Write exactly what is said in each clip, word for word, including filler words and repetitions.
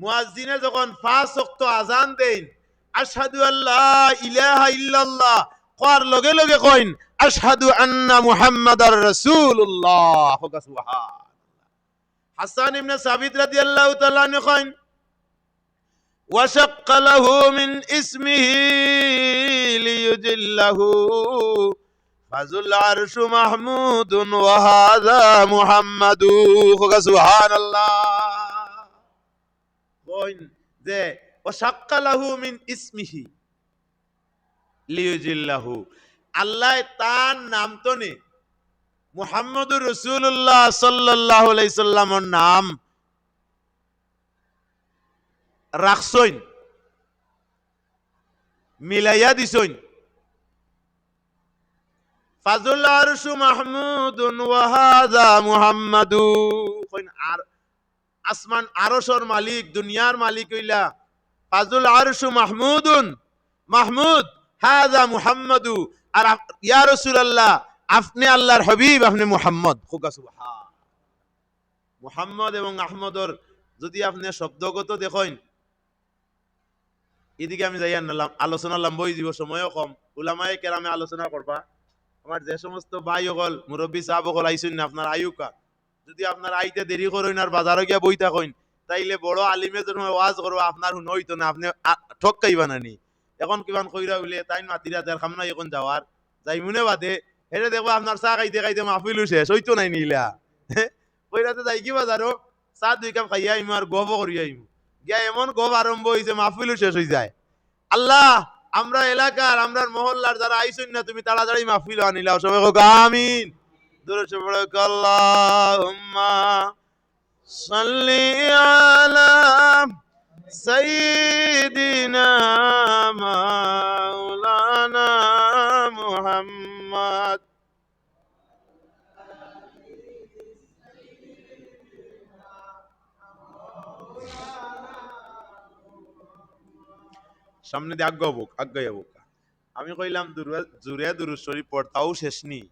মুয়াজ্জিনে যখন পাঁচ ওয়াক্ত আজান দেইন, "আশহাদু আল্লা ইলাহা ইল্লাল্লাহ" কওয়ার লগে লগে কইন, "আশহাদু আন্না মুহাম্মাদার রাসূলুল্লাহ।" কউক্কা সুবহান। হাসান ইবনে সাবিত রাদিয়াল্লাহু তাআলা আনহু কইন, "ওয়া শাক্কা লাহু মিন ইসমিহি লিইউজিল্লাহু, ফাজুল আরশু মাহমুদুন ওয়া হাযা মুহাম্মাদু।" কউক্কা সুবহানাল্লাহ। কইন যে, "ওয়া শাক্কা লাহু মিন ইসমিহি লিইউজিল্লাহু।" আল্লায় তান নাম তনে মুহাম্মদুর রাসূলুল্লাহ সাল্লাল্লাহু আলাইহি সাল্লামর নাম রাখছইন, মিলাইয়া দিছইন। "ফাজুল আরশু মাহমুদুন ওয়া হাযা মুহাম্মাদু।" কইন, আর আসমান আরশর মালিক, দুনিয়ার মালিক অইলা। "ফাজুল আরশু মাহমুদুন, মাহমুদ, হাযা মুহাম্মাদু।" আর আপ-, ইয়া রাসূলুল্লাহ, আপনে আল্লাহর হাবিব, আপনে মুহাম্মদ। কউক্কা সুবহান। মুহাম্মদ এবং আহমদর যদি আপনে শব্দগত দেখইন, ইদিকে আমি যাইয়ার না, লাম-, আলোচনা লম্বা অইযিবো, সময়ও কম। উলামায়ে কেরামে আলোচনা করবা। আমার যে সমস্ত ভাই অকল, মুরব্বি সাব অকল আইছইন না, আপনারা আইউক্কা। যদি আপনারা আইতে দেরি করইন আর বাজারো গিয়া বই থাকইন, তাইলে বড় আলিমে যে সময় ওয়াজ করবা, আপনার হুনা অইতো না, আপনে আ-, ঠক খাইবা না নি? অখন কিমান কইরা অইলে, তাইন মাতিরা, তার কাম নাই অখন যাওয়ার, যাইমুনে বাদে, হেরে দেখবা আপনার চা খাইতে খাইতে মাহফিলও শেষ, অইতো নায় নি ইলা? কইরা তে যাইগি বাজারো, চা দুই কাপ খাইয়া আইমু আর গফও করিয়া আইমু। গিয়া এমন গফ আরম্ভ অইছে, মাহফিলও শেষ অইযায়। আল্লাহ, আমরার এলাকার, আমরার মহল্লার যারা আইছইন না, তুমি তাড়াতাড়ি মাহফিলো আনিলাও। সবে কউক্কা আমিন। দুরুদ শরিফ পড়ো, আল্লাহুম্মা সাল্লি আলা সাইয়্যিদিনা মাওলানা মুহাম্মদ। সামনেদি আগুয়াউক, আগুয়াইয়া বউক্কা। আমি কইলাম, দুরু-, জুরে দুরুদ শরিফ পড়তাউ শেষ নি।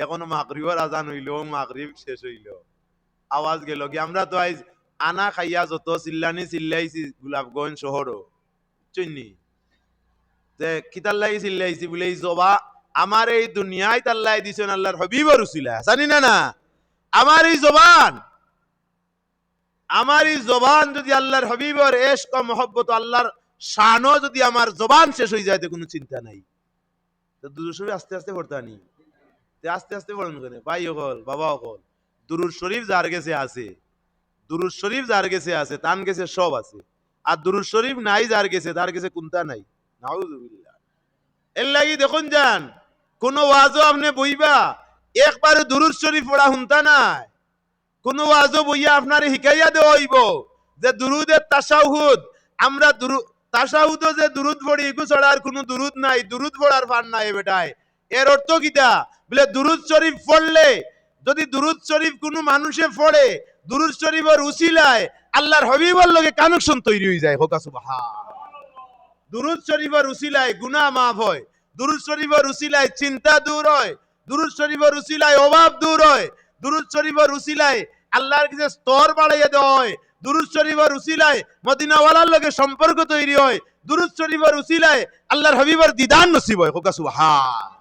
অখনো মাগরিবর আজান অইলো, মাগরিব শেষ অইলো। আওয়াজ গেলো গি? আমরা তো আইজ আনা খাইয়া যত চিল্লানি চিল্লাইছি গোলাপগঞ্জ শহরো, বুঝছইন নি? তে কিতার লাগি চিল্লাইছি বুলে, এই জবা-, আমারে এই দুনিয়াত আল্লায় দিছইন আল্লাহর হাবিবর উছিলায়, জানি না না? আমার এই জবান, আমার এই জবান যদি আল্লাহর হাবিবর এশক ও মহব্বত, আল্লাহর শানো যদি আমার জবান শেষ অইযায়, তে কুনু চিন্তা নাই। তে দুরুদ শরিফ আস্তে আস্তে পড়তা নি। তে আস্তে আস্তে পড়ইন কেনে? ভাই অকল, বাবা অকল, দুরুদ শরিফ যার গেছে আছে, দুরুদ শরিফ যার গেছে আছে, তান গেছে সব আছে। আর দুরুদ শরিফ নাই যার গেছে, তার গেছে কুন্তা নাই। নাউজুবিল্লাহ। এরলাগি দেখইন যান, কুনু ওয়াজো আপনে বইবা, একবারে দুরুদ শরিফ পড়া হুনতা নায়। কুনু ওয়াজো বইয়া আপনারে হিকাইয়া দেওয়া অইবো যে দুরুদে তাশাহুদ, আমরা দুরু-, তাশাহুদো যে দুরুদ পড়ি, ইগু ছাড়া আর কুনু দুরুদ নাই, দুরুদ পড়ার ফান নাই বেটায়। এর অর্থ কিতা? বুলে দুরুদ শরিফ পড়লে, যদি দুরুদ শরিফ কুনু মানুষে পড়ে, দুরুদ শরিফর উছিলায় আল্লাহর হাবিবর লগে connection তৈরি অইযায়। কউক্কা সুবহান। দুরুদ শরিফর উছিলায় গুনাহ মাফ অয়, দুরুদ শরিফর উছিলায় চিন্তা দূর অয়, দুরুদ শরিফর উছিলায় অভাব দূর অয়, দুরুদ শরিফর উছিলায় আল্লাহর গেছে স্তর বাড়াইয়া দেওয়া অয়, দুরুদ শরিফর উছিলায় মদিনাওয়ালার লগে সম্পর্ক তৈরি অয়, দুরুদ শরিফর উছিলায় আল্লাহর হাবিবর দিদার নসিব অয়। কউক্কা সুবহান।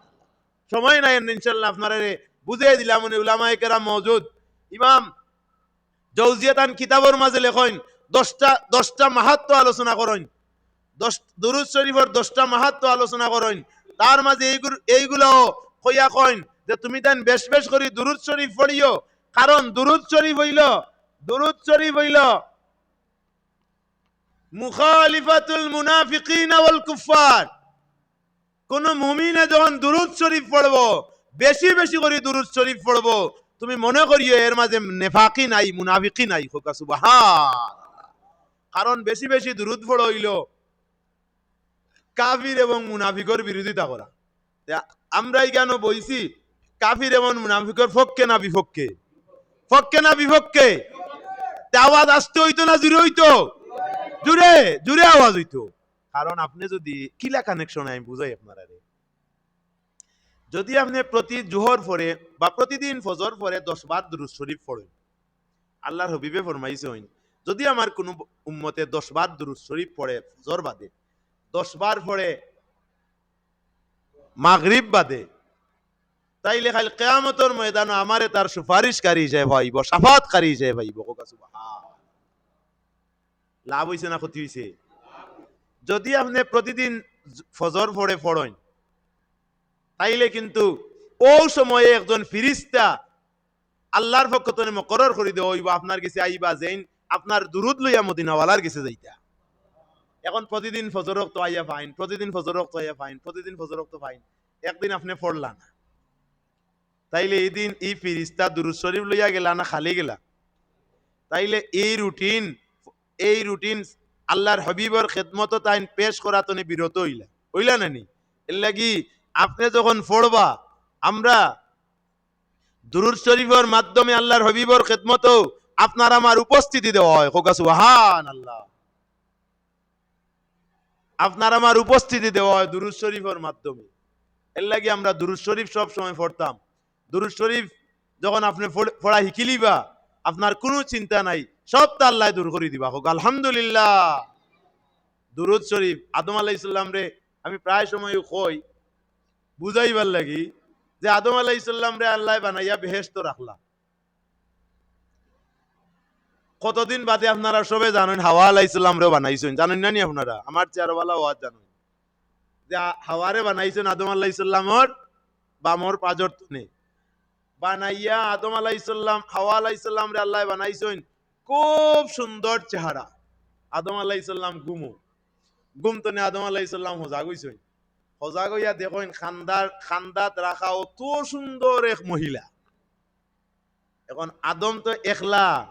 সময় নাই, ইনশাআল্লাহ আপনারারে বুঝাই দিলাম, মানে উলামায়ে কেরাম মওজুদ। ইমাম জৌজিয়া তান কিতাবর মাঝে লেখইন, দশটা, দশটা মাহাত্ম্য আলোচনা করইন, দশ, দুরুদ শরিফর দশটা মাহাত্ম্য আলোচনা করইন। তার মাঝে এইগুর-, এইগুলাও কইয়া কইন যে তুমি তাইন বেশ বেশ করি দুরুদ শরিফ পড়িও, কারণ দুরুদ শরিফ অইলো, দুরুদ শরিফ অইলো মুখালিফাতুল মুনাফিকিন ওয়াল কুফফার। কুনু মুমিনে যখন দুরুদ শরিফ পড়বো, বেশি বেশি করি দুরুদ শরিফ পড়বো, তুমি মনে করিও এর মাঝে নেফাকি নাই, মুনাফিকি নাই। কউক্কা সুবহান। কারণ বেশি বেশি দুরুদ পড়া অইলো কাফির এবং মুনাফিকর বিরোধিতা করা। তে আমরা ইখানো বইছি কাফির এবং মুনাফিকর পক্ষে না বিপক্ষে? পক্ষে না বিপক্ষে? তে আওয়াজ আস্তে অইতো না জুরে অইতো? জুরে, জুরে আওয়াজ অইতো। কারণ আপনে যদি, কিলা connection আমি বুঝাই আপনারারে। যদি আপনে প্রতি জোহর পরে বা প্রতিদিন ফজর পরে দশ বার দুরুদ শরিফ পড়ইন, আল্লাহর হাবিবে ফরমাইছইন, যদি আমার কুনু উম্মতে দশ বার দুরুদ শরিফ পড়ে ফজর বাদে, দশ বার পড়ে মাগরিব বাদে, তাইলে কাইল কিয়ামতর ময়দানো আমারে তার সুপারিশকারী হিসাবে পাইবো, শাফাআতকারী হিসাবে পাইবো। কউক্কা সুবহান। লাভ অইছে না ক্ষতি অইছে? যদি আপনে প্রতিদিন ফজর পড়ে পড়ইন, তাইলে কিন্তু অউ সময়ে একজন ফিরিস্তা আল্লার পক্ষ তনে মুকরর করি দেওয়া অইবো, আপনার গেছে আইবা, যেইন আপনার দুরুদ লইয়া মদিনাওয়ালার গেছে যাইতা। এখন প্রতিদিন ফজর অক্ত আইয়া পাইন, প্রতিদিন ফজর অক্ত আইয়া পাইন, প্রতিদিন ফজর অক্ত পাইন, একদিন আপনে পড়লা না, তাইলে ই দিন ই ফিরিস্তা দুরুদ শরিফ লইয়া গেলা না খালি গেলা? তাইলে এই রুটিন, এই রুটিন আল্লার হাবিবর খেদমতো তাইন পেশ করা তনে বিরত অইলা, অইলা না নি? এরলাগি আপনে যখন পড়বা, আমরা দুরুদ শরিফর মাধ্যমে আল্লার হাবিবর খেদমতো আপনার আমার উপস্থিতি দেওয়া অয়। কউক্কা সুবহানাল্লাহ। আপনার আমার উপস্থিতি দেওয়া অয় দুরুদ শরিফর মাধ্যমে। এরলাগি আমরা দুরুদ শরিফ সব সময় পড়তাম। দুরুদ শরিফ যখন আপনে পড়-, পড়া হিকিলিবা, আপনার কুনু চিন্তা নাই, সবতা আল্লায় দূর করি দিবা। কউক্কা আলহামদুলিল্লাহ। দুরুদ শরিফ, আদম আলাইহিস সালামরে আমি প্রায় সময় কই বুঝাইবার লাগি যে আদম আলাইহিস সালামরে আল্লায় বানাইয়া বেহেশতো রাখলা। কতদিন বাদে আপনারা সবে জানইন হাওয়া আলাইহিস সালামরেও বানাইছইন, জানইন না নি আপনারা? আমার চেয়ারওয়ালা ওয়াজ জানইন যে আ-, হাওয়ারে বানাইছইন আদম আলাইহিস সালামর বামর পাজর তনে। বানাইয়া আদম আলাইহিস সালাম, হাওয়া আলাইহিস সালামরে আল্লায় বানাইছইন খুব সুন্দর চেহারা। আদম আলাইহিস সালাম ঘুমো, ঘুম তনে আদম আলাইহিস সালাম হজাগ অইছইন। হজাগ অইয়া দেখইন কান্দাত, কান্দাত রাখা অত সুন্দর এক মহিলা। এখন আদম তো একলা,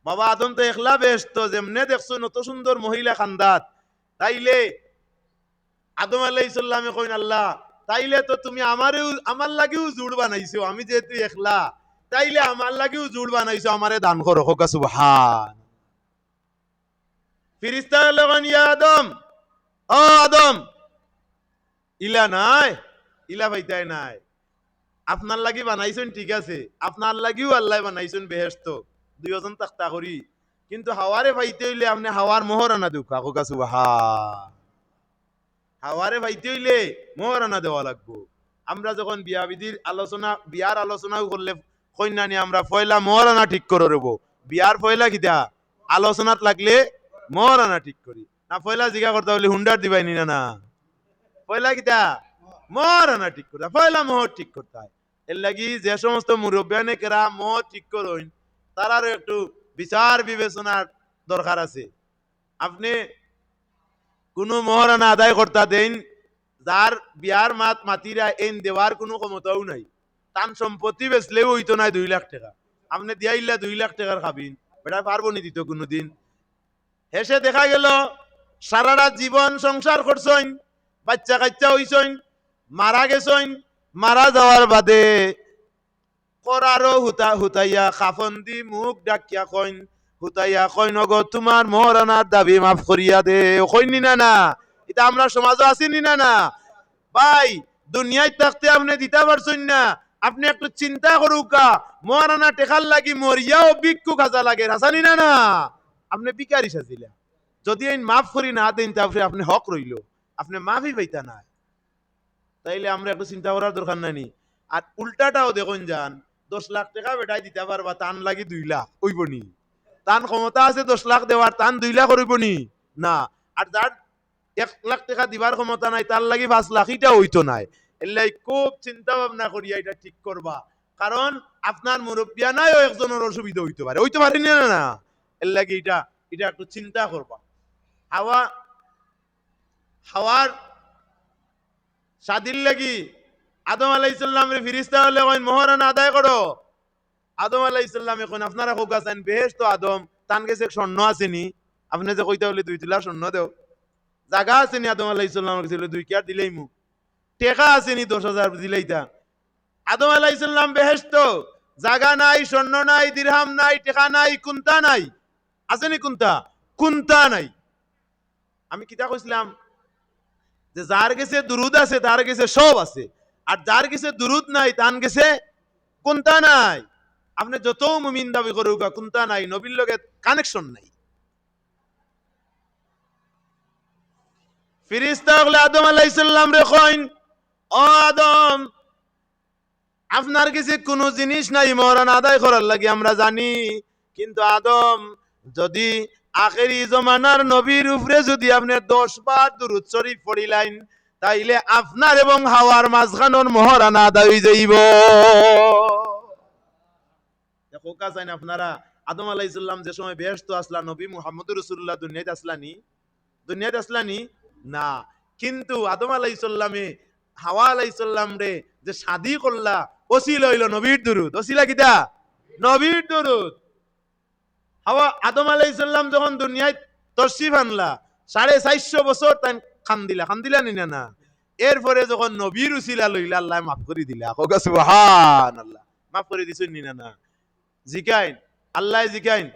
বাবা আদম তো একলা বেহেশতো, যেমনে দেখছইন অত সুন্দর মহিলা কান্দাত, তাইলে আদম আলাইহিস সালামে কইন, "আল্লাহ, তাইলে তো তুমি আমারেও, আমার লাগিও জুড় বানাইছো, আমি যেহেতু একলা, তাইলে আমার লাগিও জুড় বানাইছো, আমারে দান করো।" কউক্কা সুবহান। ফিরিস্তা অকলে কইন, "ইয়া আদম, ও আদম, ইলা নায়, ইলা পাইতায় নায়। আপনার লাগি বানাইছইন ঠিক আছে, আপনার লাগিও আল্লায় বানাইছইন বেহেশতো, দুইওজন তাক্তা করি, কিন্তু হাওয়ারে পাইতে অইলে আপনে হাওয়ার মোহরানা দেউক্কা।" কউক্কা সুবহান। হাওয়ারে পাইতে অইলে মোহরানা দেওয়া লাগবো। আমরা যখন বিয়া বিধির আলোচনা, বিয়ার আলোচনাও করলে কইন না নি আমরা পয়লা মোহরানা ঠিক করো রেবো। বিয়ার পয়লা কিতা? আলোচনাত লাগলে মোহরানা ঠিক করি। না পয়লা জিগা করতা অইলে হুন্ডার দিবায় নি না, না? পয়লা কিতা? মোহরানা ঠিক করতা, পয়লা মোহর ঠিক করতা। এরলাগি যে সমস্ত মুরব্বিয়ানে কেরাম মোহর ঠিক করইন, তারারও একটু বিচার বিবেচনার দরকার আছে। আপনে কুনু মোহরানা আদায় করতা দেইন, যার বিয়ার মাত মাতিরা এইন দেওয়ার কুনু ক্ষমতাও নাই, তান সম্পত্তি বেচলেও অইতো নায় দুই লাখ টেকা। আপনে দিয়াইলা দুই লাখ টেকার কাবিন, বেটায় পারবো নি দিতো কুনুদিন? হেষে দেখা গেলো সারাটা জীবন সংসার করছইন, বাইচ্চা কাইচ্চা অইছইন, মারা গেছইন, মারা যাওয়ার বাদে করারও হুতা-, হুতাইয়া কাফন দি মুখ ঢাকিয়া কইন, হুতাইয়া কইন, "ওগো, তুমার মোহরানার দাবি মাফ করিয়া দেও।" কইন নি না, না? ইতা আমরার সমাজো আছে নি না, না? ভাই, দুনিয়াত থাকতে আপনে দিতা পারছইন না, আপনে একটু চিন্তা করউক্কা, মোহরানা টেকার লাগি মরিয়াও ভিক্ষু খাজা লাগে, হাছা নি না, না? আপনে ভিখারি সাজিলা। যদি এইন মাফ করি না দেইন, তে আপনে, আপনে হক রইলো, আপনে মাফই পাইতা নায়। তাইলে আমরা একটু চিন্তা করার দরকার নাই নি? আর উল্টাটাও দেখইন যান, দশ লাখ টেকা বেটায় দিতা পারবা, তান লাগি দুই লাখ অইবো নি? তান ক্ষমতা আছে দশ লাখ দেওয়ার, তান দুই লাখ অইবো নি? না। আর যার এক লাখ টেকা দিবার ক্ষমতা নাই, তার লাগি পাঁচ লাখ, ইটা অইতো নায়। এরলাগি খুব চিন্তা ভাবনা করিয়া ইটা ঠিক করবা, কারণ আপনার মুরব্বিয়ানায়ও একজনর অসুবিধা অইতো পারে, অইতো পারে নি না, না? এরলাগি ইটা, ইটা একটু চিন্তা করবা। হাওয়া, হাওয়ার শাদির লাগি আদম আলাইহিস সালামরে ফিরিস্তা অকলে কইন, "মোহরানা আদায় করো।" আদম আলাইহিস সালামে কইন, "আপনারা কউক্কা চাইন, বেহেশতো আদম, তান গেছে স্বর্ণ আছে নি? আপনে যে কইতা অইলে দুই তুলা স্বর্ণ দেও। জাগা আছে নি আদম আলাইহিস সালামর গেছে?" অইলে দুই কিয়ার দিলাইমু। টেকা আছে নি দশ হাজার দিলাইতা? আদম আলাইহিস সালাম বেহেশতো, জাগা নাই, স্বর্ণ নাই, দিরহাম নাই, টেকা নাই, কুন্তা নাই। আছে নি কুন্তা? কুন্তা নাই। আমি কিতা কইছিলাম? যে যার গেছে দুরুদ আছে, তার গেছে সব আছে, আর যার গেছে দুরুদ নাই, তান গেছে কুন্তা নাই। আপনে যত মুমিন দাবি করুক্কা, কুন্তা নাই, নবীর লগে কানেকশন নাই। ফিরিস্তা অকলে আদম আলাইহিস সালামরে কইন, "ও আদম, আপনার গেছে কুনু জিনিস নাই মহরানা আদায় করার লাগি, আমরা জানি, কিন্তু আদম, যুদি আখেরি জমানার নবীর উপরে যুদি আপনে দশ বার দুরুদ শরিফ পড়িলাইন, তাইলে আপনার এবং হাওয়ার মাঝখানর মহরানা আদায় অইযাইবো।" দেখউক্কা চাইন আপনারা, আদম আলাইহিস সালাম যে সময় বেহেশতো আছলা, নবী মুহাম্মদুর রাসূলুল্লাহ দুনিয়াত আছলা নি? দুনিয়াত আছলা নি? না। কিন্তু আদম আলাইহিস সালামে হাওয়া আলাইহিস সালামরে যে শাদি করলা, অছিলা অইলো নবীর দুরুদ। অছিলা কিতা? নবীর দুরুদ। হাওয়া, আদম আলাইহিস সালাম যখন দুনিয়াত তশরিফ আনলা, সাড়ে চাইরশো বছর তাইন কান্দিলা, কান্দিলা নি না, না? এরপরে যখন নবীর উছিলা লইলা, আল্লায় মাফ করি দিলা। কউক্কা সুবহানাল্লাহ। মাফ করি দিছইন নি না, না? জিকাইন, আল্লায় জিকাইন,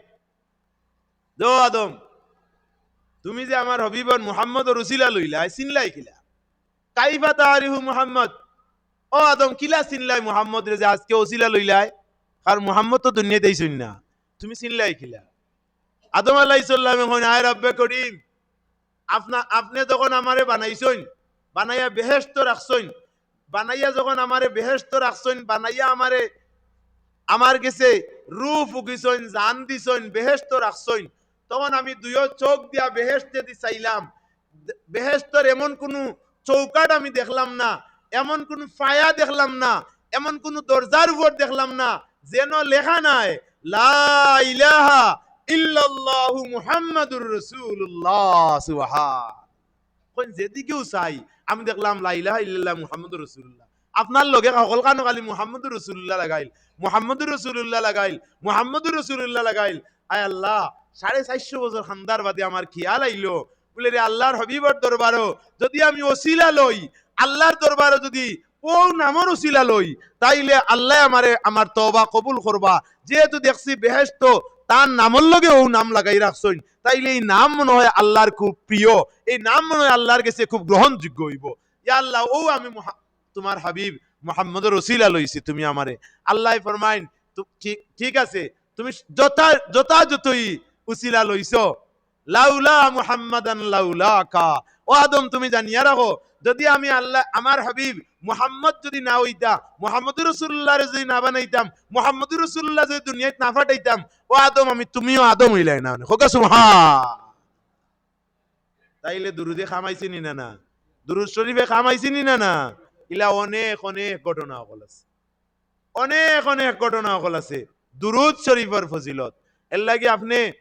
"ও আদম, তুমি যে আমার হাবিবর মুহাম্মদর উছিলা লইলায়, চিনলায় কিলা? কাইফা তারিফু মুহাম্মদ? ও আদম, কিলা চিনলায় মুহাম্মদরে যে আজকে উছিলা লইলায়? কারণ মুহাম্মদ তো দুনিয়াত আইছইন না, তুমি চিনলায় কিলা?" আদম আলাইহিস সালামে কইন, "আয় রব্বে করিম, আপনা-, আপনে যখন আমারে বানাইছইন, বানাইয়া বেহেশতো রাখছইন, বানাইয়া যখন আমারে বেহেশতো রাখছইন, বানাইয়া আমারে, আমার গেছে রুহ ফুকিছইন, জান দিছইন, বেহেশতো রাখছইন, তখন আমি দুইও চউখ দিয়া বেহেশতেদি চাইলাম, বেহেশতর এমন কুনু চৌকাঠ আমি দেখলাম না, এমন কুনু ফায়া দেখলাম না, এমন কুনু দরজার উপর দেখলাম না, যেন লেখা নাই, লা ইলাহা ইল্লাল্লাহু মুহাম্মাদুর রাসূলুল্লাহ।" সুবহান। কইন, "যেদিকেউ চাই, আমি দেখলাম লা ইলাহা ইল্লাল্লাহ মুহাম্মাদুর রাসূলুল্লাহ। আপনার লগে হকলখানো খালি মুহাম্মাদুর রাসূলুল্লাহ লাগাইল, মুহাম্মাদুর রাসূলুল্লাহ লাগাইল, মুহাম্মাদুর রাসূলুল্লাহ লাগাইল।" আয় আল্লাহ, সাড়ে চাইরশো বছর কান্দার বাদে আমার খিয়াল আইলো, বুলে, রে আল্লাহর হাবিবর দরবারো যুদি আমি উছিলা লই, আল্লাহর দরবারো যুদি অউ নামর উছিলা লই, তাইলে আল্লায় আমারে, আমার তওবা কবুল করবা। যেহেতু দেখছি বেহেশতো তান নামর লগে অউ নাম লাগাই রাখছইন, তাইলে ই নাম মনে হয় আল্লাহর খুব প্রিয়, ই নাম মনে হয় আল্লাহর গেছে খুব গ্রহণযোগ্য অইবো। ইয়া আল্লাহ, অউ আমি মুহা-, তুমার হাবিব মুহাম্মদর উছিলা লইছি তুমি আমারে। আল্লায় ফরমাইন, তু-, ঠিক, ঠিক আছে, তুমি যথা-, যথাযথই উছিলা লইছো, লাউলা মুহাম্মাদান লাউলাকা। ও আদম, তুমি জানিয়া রাখো, যুদি আমি আল্লাহ, আমার হাবিব মুহাম্মদ যুদি না অইতা, মুহাম্মদুর রাসূলুল্লাহরে যুদি না বানাইতাম, মুহাম্মদুর রাসূলুল্লাহ যুদি দুনিয়াত না পাঠাইতাম, ও আদম, আমি তুমিও আদম অইলায় না। কউক্কা সুবহান। তাইলে দুরুদে কাম আইছে নি না, না? দুরুদ শরিফে কাম আইছে নি না, না? ইলা অনেক, অনেক ঘটনা অকল আছে। অনেক অনেক ঘটনা অকল আছে দুরুদ শরিফর ফজিলত। এরলাগি আপনে,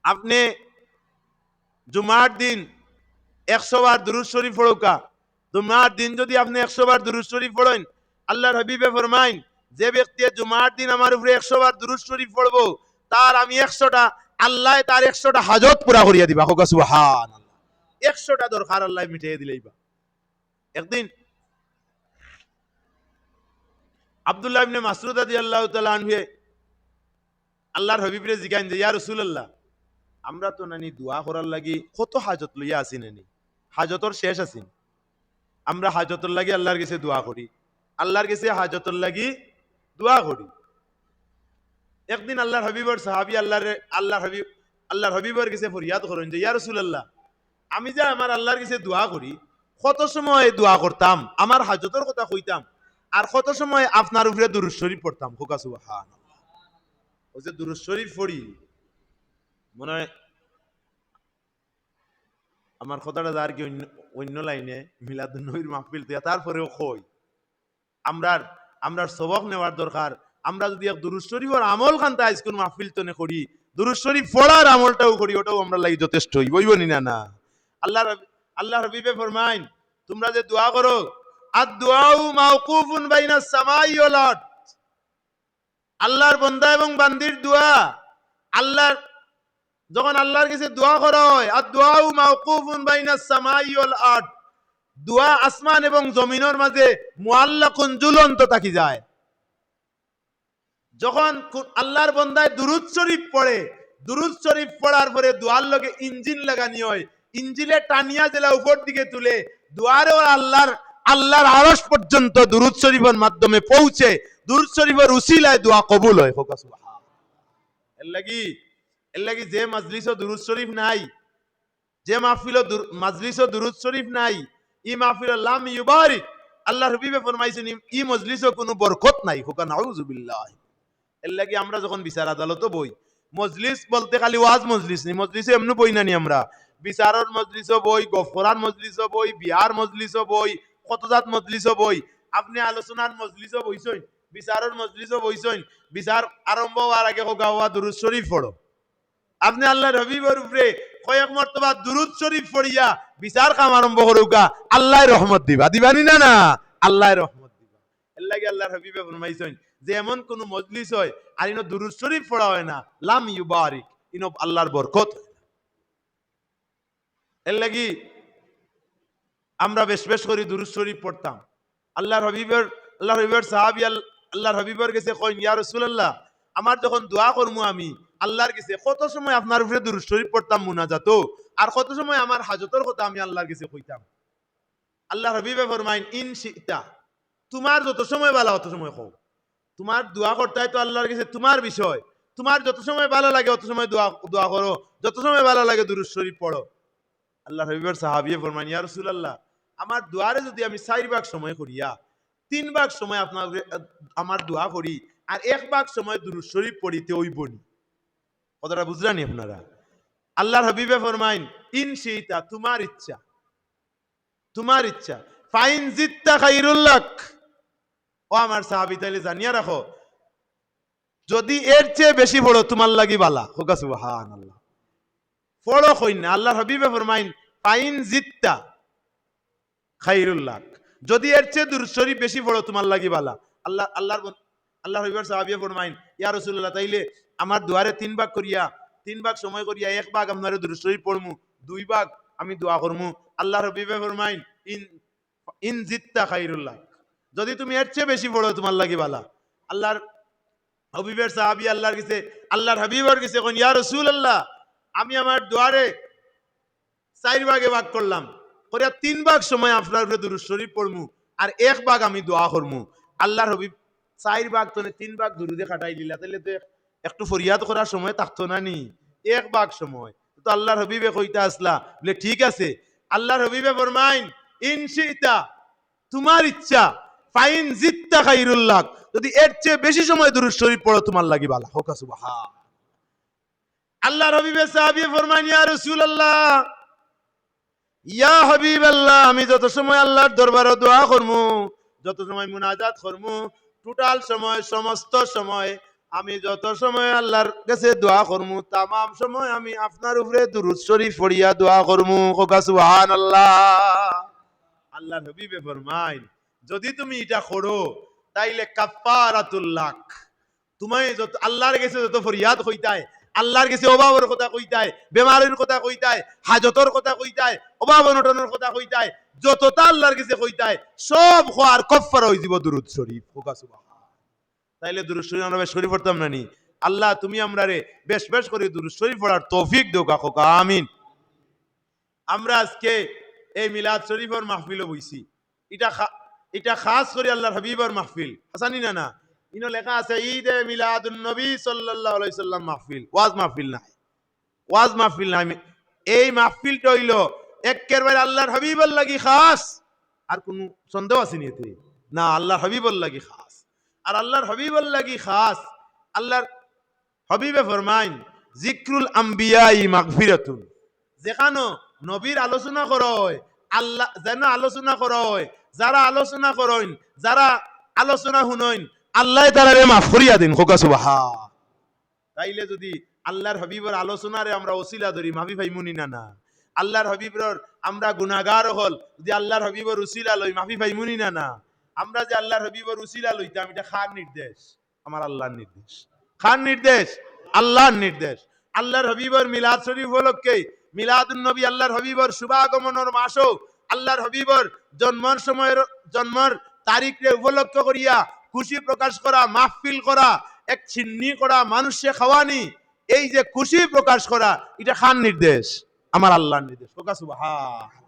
আপনে জুমার দিন একশো বার দুরুদ শরিফ পড়উক্কা। জুমার দিন যুদি আপনে একশো বার দুরুদ শরিফ পড়ইন, আল্লাহর হাবিবে ফরমাইন, "যে ব্যক্তিয়ে জুমার দিন আমার উপরে একশো বার দুরুদ শরিফ পড়বো, তার আমি একশোটা, আল্লায় তার একশোটা হাজত পুরা করিয়া দিবা।" কউক্কা সুবহানাল্লাহ। একশোটা দরকার আল্লায় মিটাইয়া দিলাইবা। একদিন আব্দুল্লাহ ইবনে মাসউদ রাদিয়াল্লাহু তাআলা আনহুয়ে আল্লাহর হাবিবরে জিগাইন যে, "ইয়া রাসূলুল্লাহ, আমরা তো নানি দোয়া করার লাগি কত হাজত লইয়া আছি নানি, হাজতর শেষ আছি নি। আমরা হাজতর লাগি আল্লাহর গেছে দোয়া করি, আল্লাহর গেছে হাজতর লাগি দোয়া করি।" একদিন আল্লাহর হাবিবর সাহাবী আল্লাহর, আল্লাহর হাবিব, আল্লাহর হাবিবর গেছে ফরিয়াদ করইন যে, "ইয়া রাসূলুল্লাহ, আমি যে আমার আল্লাহর গেছে দোয়া করি, কত সময় দোয়া করতাম, আমার হাজতর কথা কইতাম, আর কত সময় আপনার উপরে দুরুদ শরিফ পড়তাম।" কউক্কা সুবহানাল্লাহ। অউ যে দুরুদ শরিফ পড়ি, মনে হয় আমার কথাটা যার কি অইন্য, অইন্য লাইনে, মিলাদুন নবীর মাহফিল তো, তারপরেও কই, আমরার, আমরার সবক নেওয়ার দরকার। আমরা যুদি এক দুরুদ শরিফর আমল খান্তা আইজকুর মাহফিল তনে করি, দুরুদ শরিফ পড়ার আমলটাও করি, অটাও আমরার লাগি যথেষ্ট অইবো, অইবো নি না, না? আল্লাহর হাবি-, আল্লাহর হাবিবে ফরমাইন, তুমরা যে দোয়া করো, "আদ-দুআউ মাওকুফুন বাইনাস সামাই ওয়াল আরদ।" আল্লাহর বন্দা এবং বান্দির দোয়া, আল্লাহর, যখন আল্লাহর গেছে দোয়া করা হয়, "আদ-দুআউ মাওকুফুন বাইনাস সামাই ওয়াল আরদ", দোয়া আসমান এবং জমিনর মাঝে মুআল্লাকুন, ঝুলন্ত থাকি যায়। যখন কু-, আল্লাহর বন্দায় দুরুদ শরিফ পড়ে, দুরুদ শরিফ পড়ার পরে দোয়ার লগে ইঞ্জিন লাগানি হয়, ইঞ্জিনে টানিয়া যেলা উপর দিকে তুলে, দোয়ারও আল্লাহর, আল্লাহর আরশ পর্যন্ত দুরুদ শরিফর মাধ্যমে পৌঁছে। দুরুদ শরীফর উসিলায় দোয়া কবুল অয়। কউক্কা সুবহান। এরলাগি, এরলাগি যে মজলিসো দুরুদ শরীফ নাই, যে মাহফিলো দুর-, মজলিসো দুরুদ শরীফ নাই, ই মাহফিলো লাম ইউবারিক। আল্লার হাবিবে ফরমাইছইন, ই, ই মজলিসো কুনু বরকত নাই। কউক্কা নাউজুবিল্লাহ। এরলাগি আমরা যখন বিচার আদালতো বই, মজলিস বলতে খালি ওয়াজ মজলিস নি, মজলিসো এমনে বই না নি আমরা। বিচারর মজলিসো বই, গফ করার মজলিসো বই, বিয়ার মজলিসো বই, কত জাত মজলিসো বই। আপনে আলোচনার মজলিসো বইছইন, বিচারর মজলিসো বইছইন, বিচার আরম্ভ অওয়ার আগে কউক্কা, "ওবা দুরুদ শরীফ পড়ো।" আপনে আল্লার হাবিবর উপরে কয়েক মর্তবা দুরুদ শরীফ পড়িয়া বিচার কাম আরম্ভ করউক্কা, আল্লায় রহমত দিবা, দিবা নি না, না? আল্লায় রহমত দিবা। এরলাগি আল্লার হাবিবে ফরমাইছইন যে এমন কুনু মজলিস অয় আর ইনো দুরুদ শরীফ পড়া অয় না, লাম ইউবারিক, ইনো আল্লার বরকত অয় না। এরলাগি আমরা বেশ বেশ করি দুরুদ শরীফ পড়তাম। আল্লার হাবিবর, আল্লার হাবিবর সাহাবী আল-, আল্লার হাবিবর গেছে কইন, "ইয়া রাসুলাল্লাহ, আমার যখন দোয়া করমু আমি আল্লার গেছে, কত সময় আপনার উপরে দুরুদ শরীফ পড়তাম মুনাজাতো, আর কত সময় আমার হাজতর কথা আমি আল্লার গেছে কইতাম?" আল্লার হাবিবে ফরমাইন, "ইন শি'তা, তুমার যত সময় বালা অত সময় কও। তুমার দোয়া করতায় তো আল্লার গেছে তুমার বিষয়, তুমার যত সময় বালা লাগে অত সময় দোয়া, দোয়া করো, যত সময় বালা লাগে দুরুদ শরীফ পড়ো।" আল্লার হাবিবর সাহাবিয়ে ফরমাইন, "ইয়া রাসুলাল্লাহ, আমার দোয়ারে যুদি আমি চাইর ভাগ সময় করিয়া তিন ভাগ সময় আপনার, আমার দোয়া করি, আর এক ভাগ সময় দুরুদ শরীফ পড়িতে অইবো নি?" কথাটা বুঝরা নি আপনারা? আল্লার হাবিবে ফরমাইন, "ইন শি'তা, তুমার ইচ্ছা, তুমার ইচ্ছা। ফাইন জিদতা খাইরুল লাক।" ও আমার সাহাবী, তাইলে জানিয়া রাখো, যুদি এর চেয়ে বেশি পড়ো, তুমার লাগি বালা। কউক্কা সুবহানাল্লাহ। পড়ো কইন না, আল্লার হাবিবে ফরমাইন, "ফাইন জিদতা খাইরুল লাক।" যুদি এর চেয়ে দুরুদ শরীফ বেশি পড়ো, তুমার লাগি বালা। আল্লাহ, আল্লার বন-, আল্লার হাবিবর সাহাবিয়ে ফরমাইন, "ইয়া রাসুলাল্লাহ, তাইলে আমার দোয়ারে তিন ভাগ করিয়া, তিন ভাগ সময় করিয়া এক ভাগ আপনারে দুরুদ শরীফ পড়মু, দুই ভাগ আমি দোয়া করমু।" আল্লার হাবিবে ফরমাইন, "ইন, ইন জিদতা খাইরুল লাক।" যুদি তুমি এর চেয়ে বেশি পড়ো, তুমার লাগি বালা। আল্লার হাবিবর সাহাবী আল্লার গেছে, আল্লার হাবিবর গেছে কইন, "ইয়া রাসুলাল্লাহ, আমি আমার দোয়ারে চাইর ভাগে ভাগ করলাম, করিয়া তিন ভাগ সময় আপনার উপরে দুরুদ শরীফ পড়মু, আর এক ভাগ আমি দোয়া করমু।" আল্লার হাবিব চাইর ভাগ তনে তিন ভাগ দুরুদে কাটাই দিলা, তাইলে তো এক-, একটু ফরিয়াদ করার সময় থাকতো না নি, এক ভাগ সময়। তো আল্লার হাবিবে কইতা আছলা, বুলে, "ঠিক আছে।" আল্লার হাবিবে ফরমাইন, "ইন শি'তা, তুমার ইচ্ছা, ফাইন জিদতা খাইরুল লাক, যুদি এর চেয়ে বেশি সময় দুরুদ শরীফ পড়ো, তুমার লাগি বালা।" কউক্কা সুবহান। আল্লার হাবিবে সাহাবিয়ে ফরমাইন, "ইয়া রাসুলাল্লাহ, ইয়া হাবিবাল্লাহ, আমি যত সময় আল্লার দরবারো দোয়া করমু, যত সময় মুনাজাত করমু, টোটাল সময়, সমস্ত সময়, আমি যত সময় আল্লার গেছে দোয়া করমু, তামাম সময় আমি আপনার উপরে দুরুদ শরীফ পড়িয়া দোয়া করমু।" কউক্কা সুবহানাল্লাহ। আল্লার হাবিবে ফরমাইন, "যুদি তুমি ইটা করো, তাইলে কাফফারাতুল লাক, তুমি যত আল্লার গেছে যত ফরিয়াদ কইতায়, আল্লার গেছে অভাবর কথা কইতায়, বেমারির কথা কইতায়, হাজতর কথা কইতায়, অভাব অনটনর কথা কইতায়, যততা আল্লার গেছে কইতায়, সব কওয়ার কাফফারা অইযিবো দুরুদ শরীফ।" কউক্কা সুবহান। তাইলে দুরুদ শরীফ আমরা বেশ করি পড়তাম না নি? আল্লাহ, তুমি আমরারে বেশ বেশ করি দুরুদ শরীফ পড়ার তৌফিক দেউক্কা, কউক্কা আমিন। আমরা আজকে এই মিলাদ শরীফর মাহফিলো বইছি, ইটা খা-, ইটা খাস করি আল্লার হাবিবর মাহফিল, হাছা নি না? না, ইনো লেখা আছে, "ঈদে মিলাদুন নবী সাল্লাল্লাহু আলাইহি সাল্লাম মাহফিল", ওয়াজ মাহফিল নায়, ওয়াজ মাহফিল নায়। এই মাহফিলটা অইলো একেবারে আল্লার হাবিবর লাগি খাস। আর কুনু সন্দেহ আছে নি এতে? না, আল্লার হাবিবর লাগি খাস। আর আল্লার হাবিবর লাগি খাস, আল্লার হাবিবে ফরমাইন, "জিকরুল আম্বিয়াই মাগফিরাতুন।" যেখানো নবীর আলোচনা করা অয়, আল্লাহ যেন আলোচনা করা অয়, যারা আলোচনা করইন, যারা আলোচনা হুনইন, আল্লায় তারারে মাফ করিয়া দিন। কউক্কা সুবহান। তাইলে যুদি আল্লার হাবিবর আলোচনারে আমরা উছিলা ধরি, মাফি পাইমু নি না? না। আল্লার হাবিবর আমরা গুনাগার অকল, যুদি আল্লার হাবিবর উছিলা লই, মাফি পাইমু নি না? না। আমরা যে আল্লার হাবিবর উছিলা লইতাম, ইটা কার নির্দেশ? আমার আল্লার নির্দেশ। কার নির্দেশ? আল্লার নির্দেশ। আল্লার হাবিবর মিলাদ শরীফ উপলক্ষে, মিলাদুন নবী, আল্লার হাবিবর শুভাগমনর মাসো, আল্লার হাবিবর জন্মর সময়ের, জন্মর তারিখরে উপলক্ষ করিয়া খুশি প্রকাশ করা, মাহফিল করা, এক চিন্নি করা, মানুষরে খাওয়ানি, এই যে খুশি প্রকাশ করা, ইটা কার নির্দেশ? আমার আল্লার নির্দেশ। কউক্কা সুবহান।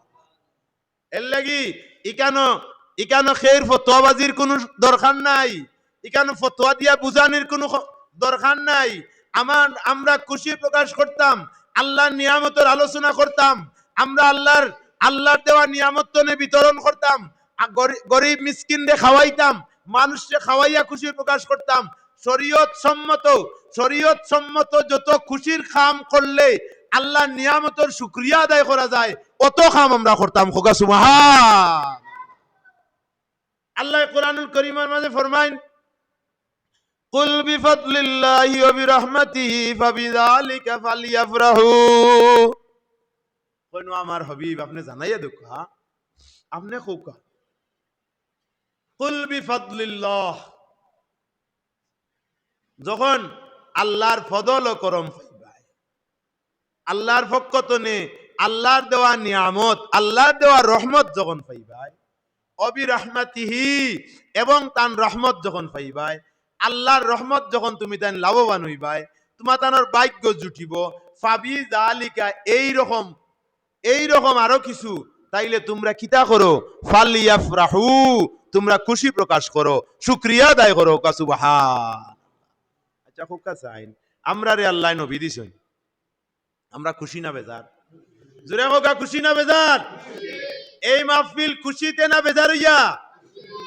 এরলাগি ইকানো, ইকানো কেউর ফতোয়াবাজির কুনু দরকার নাই। ইখান ফতোয়া দিয়া বুঝানির কুনু খ-, দরকার নাই। আমার, আমরা খুশি প্রকাশ করতাম, আল্লাহর নিয়ামতর আলোচনা করতাম, আমরা আল্লাহর, আল্লাহর দেওয়া নিয়ামত তনে বিতরণ করতাম, আ, গরি-, গরিব মিসকিনরে খাওয়াইতাম, মানুষরে খাওয়াইয়া খুশি প্রকাশ করতাম। শরীয়ত সম্মত, শরীয়ত সম্মত যত খুশির কাম করলে আল্লাহর নিয়ামতর শুকরিয়া আদায় করা যায়, অত কাম আমরা করতাম। কউক্কা সুবহান। আল্লাহ কোরআনুল করিমর মাঝে ফরমাইন, "কুল বিফাদলিল্লাহি ওয়া বিরাহমাতিহি ফাবিযালিকা ফালইয়াফরাহু।" কইন, "ও আমার হাবিব, আপনে জানাইয়া দেউক্কা, আপনে কউক্কা।" কুল বিফাদলিল্লাহ, যখন আল্লাহর ফজল ও করম পাইবায়, আল্লাহর পক্ষ তনে আল্লাহর দেওয়া নিয়ামত, আল্লাহর দেওয়া রহমত যখন পাইবায়, ওয়া বিরাহমাতিহি, এবং তান রহমত যখন পাইবায়, আল্লাহর রহমত যখন তুমি তাইন লাভবান অইবায়, তুমা তানর ভাগ্য জুটিবো, ফাবিযালিকা, এই রকম, এই রকম আরো কিছু, তাইলে তুমরা কিতা করো? ফালইয়াফরাহু, তুমরা খুশি প্রকাশ করো, শুকরিয়া আদায় করো। কউক্কা সুবহান। আচ্ছা, কউক্কা চাইন, আমরারে আল্লায় নবী দিছইন, আমরা খুশি না বেজার? জোরে কউক্কা, খুশি না বেজার? এই মাহফিল খুশিতে না বেজার অইয়া?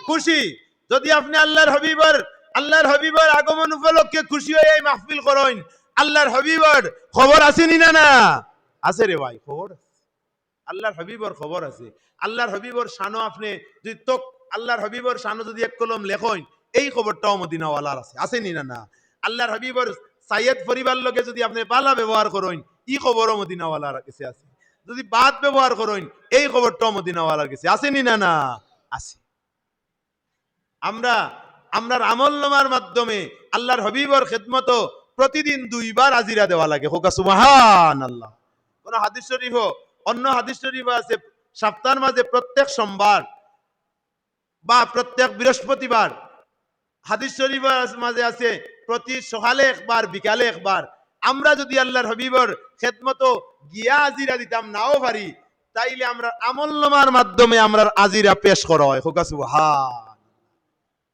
খুশি। যদি আপনে আল্লাহর হাবিবর, আল্লাহর হাবিবর আগমন উপলক্ষে খুশি অইয়া এই মাহফিল করইন, আল্লাহর হাবিবর খবর আছে নি না? না আছে রে ভাই, খবর আছে। আল্লাহর হাবিবর খবর আছে। আল্লাহর হাবিবর শানো আপনে যদি তক-, আল্লাহর হাবিবর শানো যদি এক কলম লেখইন, এই খবরটাও মদিনাওয়ালার আছে, আছে নি না? না। আল্লাহর হাবিবর সাইয়েদ পরিবার লগে যদি আপনে বালা ব্যবহার করইন, ই খবরও মদিনাওয়ালার গেছে আছে। যদি বাদ ব্যবহার করইন, এই খবরটাও মদিনাওয়ালার গেছে আছে নি না? না আছে। আমরা, আমরার আমল নামার মাধ্যমে আল্লাহর হাবিবর খেদমতো প্রতিদিন দুইবার আজিরা দেওয়া লাগে। কউক্কা সুবহানাল্লাহ। কোন হাদিস শরীফও, অন্য হাদিস শরীফও আছে, সপ্তাহর মাঝে প্রত্যেক সোমবার বা প্রত্যেক বৃহস্পতিবার। হাদিস শরীফর মাঝে আছে, প্রতি সকালে একবার, বিকালে একবার। আমরা যদি আল্লাহর হাবিবর খেদমতো গিয়া আজিরা দিতাম নাও পারি, তাইলে আমরার আমল নামার মাধ্যমে আমরার আজিরা পেশ করা অয়। কউক্কা সুবহান।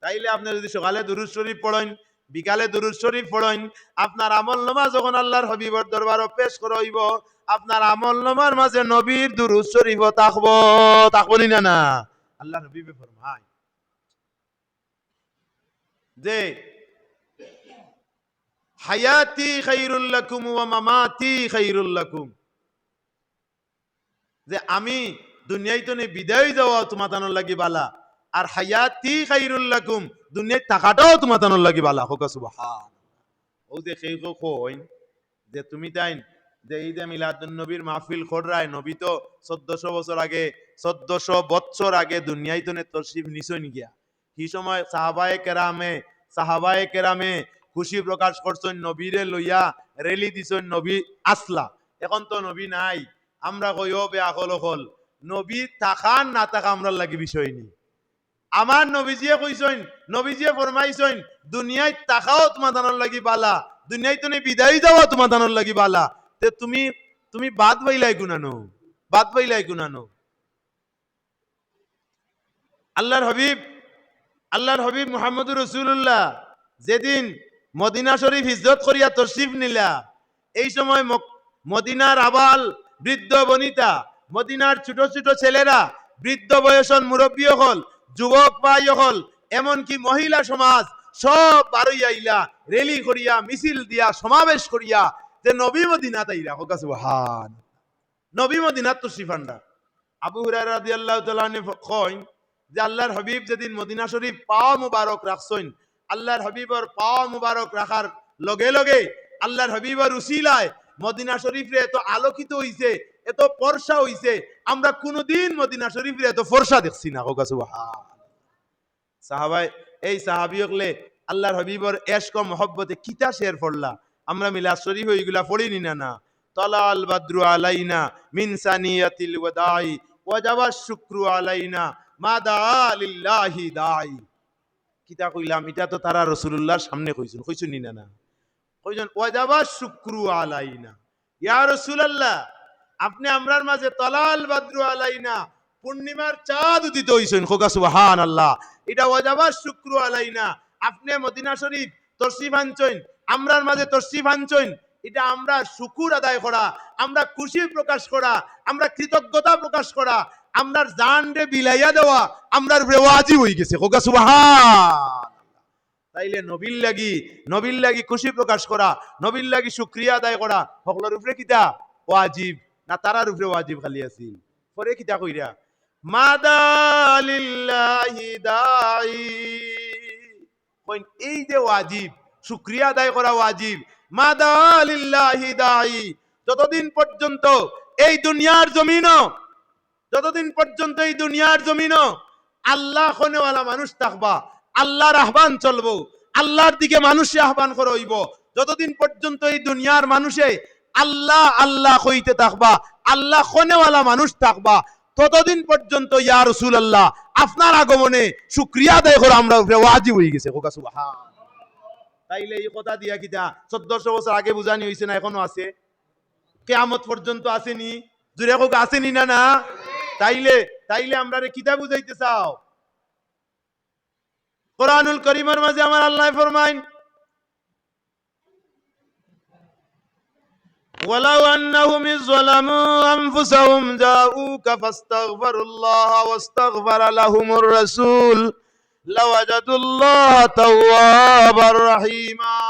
তাইলে আপনে যদি সকালে দুরুদ শরীফ পড়ইন, বিকালে দুরুদ শরীফ পড়ইন, আপনার আমল নামা যখন আল্লাহর হাবিবর দরবারো পেশ করা অইবো, আপনার আমল নামার মাঝে নবীর দুরুদ শরীফও থাকবো, থাকবো নি না? না। আল্লাহর হাবিবে ফরমায় যে, "হায়াতি খায়রুল লাকুম ওয়া মামাতি খায়রুল লাকুম।" যে আমি দুনিয়াইত তনে বিদায় যাওয়াও তুমাতানোর লাগি বালা, আর হায়াতি খায়রুল লাকুম, দুনিয়াইত থাকাটাও তুমাতানোর লাগি বালা। কউক্কা সুবহান। অউ যে কেউ কেউ কইন যে তুমি তাইন যে ঈদে মিলাদুন নবীর মাহফিল কররায়, নবী তো চৌদ্দশো বছর আগে, চৌদ্দশো বৎসর আগে দুনিয়াইত তনে তশরিফ নিছইন গিয়া। হি সময় সাহাবায়ে কেরামে, সাহাবায়ে কেরামে খুশি প্রকাশ করছইন, নবীরে লইয়া র‍্যালি দিছইন, নবী আছলা। এখন তো নবী নাই। আমরা কই, ও বেআকল অকল, নবী থাকা না থাকা আমরার লাগি বিষয় নি। আমার নবীজিয়ে কইছইন, নবীজিয়ে ফরমাইছইন, দুনিয়াইত থাকাও তুমাতানোর লাগি বালা, দুনিয়াইত তনে বিদায় যাওয়াও তুমাতানোর লাগি বালা। তে তুমি, তুমি বাদ পাইলায় কুনানো, বাদ পাইলায় কুনানো। আল্লাহর হাবিব, আল্লাহর হাবিব মুহাম্মদুর রাসূলুল্লাহ যেদিন মদিনা শরীফ হিজরত করিয়া তশরিফ নিলা, এই সময় মক-, মদিনার আবাল বৃদ্ধ বনিতা, মদিনার ছোট ছোট ছেলেরা, বৃদ্ধ বয়সর মুরব্বী অকল, যুবক ভাই অকল, এমনকি মহিলা সমাজ সব বারইয়া আইলা, র‍্যালি করিয়া, মিছিল দিয়া, সমাবেশ করিয়া যে নবী মদিনাত আইরা। কউক্কা সুবহান। নবী মদিনাত তশরিফ আনরা। আবু হুরায়রা রাদিয়াল্লাহু তাআলা আনহু ফ-, কইন যে আল্লাহর হাবিব যেদিন মদিনা শরীফ পাও মুবারক রাখছইন, আল্লাহর হাবিবর পাও মুবারক রাখার লগে লগে আল্লাহর হাবিবর উসিলায় মদিনা শরীফরে এত আলোকিত অইছে, এত ফর্সা অইছে, আমরা কুনুদিন মদিনা শরীফরে এত ফর্সা দেখছি না। কউক্কা সুবহান। সাহাবায়ে, এই সাহাবী অকলে আল্লাহর হাবিবর এশক ও মহব্বতে কিতা শের পড়লা? আমরা মিলাদ শরীফো ইগুলা পড়ি নি না? না। তালাআল বাদরু আলাইনা মিন সানিয়াতিল ওয়াদাই, ওয়াজাবাশ শুকরু আলাইনা, মা দাআ লিল্লাহি দাঈ। কিতা কইলাম? ইটা তো তারা রাসূলুল্লাহর সামনে কইছইন, কইছইন নি না? না। কইছইন, "ওয়াজাবা শুকরু আলাইনা।" ইয়া রাসূলুল্লাহ, আপনে আমরার মাঝে তালাআল বাদরু আলাইনা, পূর্ণিমার চাঁদ উদিত অইছইন। কউক্কা সুবহানাল্লাহ। ইটা ওয়াজাবা শুকরু আলাইনা, আপনে মদিনা শরীফ তশরিফ আনছইন, আমরার মাঝে তশরিফ আনছইন, ইটা আমরা শুকুর আদায় করা, আমরা খুশি প্রকাশ করা, আমরা কৃতজ্ঞতা প্রকাশ করা, আমরার জানরে বিলাইয়া দেওয়া আমরার উপরে ওয়াজিব অইগেছে। কউক্কা সুবহান। তাইলে নবীর লাগি, নবীর লাগি খুশি প্রকাশ করা, নবীর লাগি শুকরিয়া আদায় করা হকলর উপরে কিতা ওয়াজিব? না, তারার উপরে ওয়াজিব খালি আছিল। পরে কিতা কইরা? মাদা লিল্লাহি দাঈ। কইন, এই যে ওয়াজিব, শুকরিয়া আদায় করা ওয়াজিব। মাদা লিল্লাহি দাঈ। যতদিন পর্যন্ত এই দুনিয়ার জমিনও, যতদিন পর্যন্ত এই দুনিয়ার জমিনও আল্লাহ কনেওয়ালা মানুষ থাকবা, আল্লাহর আহ্বান চলবো, আল্লাহর দিকে মানুষে আহ্বান করা অইবো। যতদিন পর্যন্ত এই দুনিয়ার মানুষে আল্লাহ আল্লাহ কইতে থাকবা, আল্লাহ কনেওয়ালা মানুষ থাকবা, ততদিন পর্যন্ত ইয়া রাসূলুল্লাহ আপনার আগমনে শুকরিয়া আদায় করা আমরার উপরে ওয়াজিব অইগেছে। কউক্কা সুবহান। তাইলে এই কথা দিয়া কিতা চোদ্দশো বছর আগে বুঝানি অইছে না, এখনো আছে? কিয়ামত পর্যন্ত আছেনি? জুরে কউক্কা, আছেনি না, না? তাইলে, তাইলে আমরারে কিতা বুঝাইতে চাও? কোরআনুল করিমর মাঝে আমার আল্লায় ফরমাইন, ولو أنهم إذ ظلموا أنفسهم جاءوك فاستغفروا الله واستغفر لهم الرسول لوجدوا الله توابا رحيما।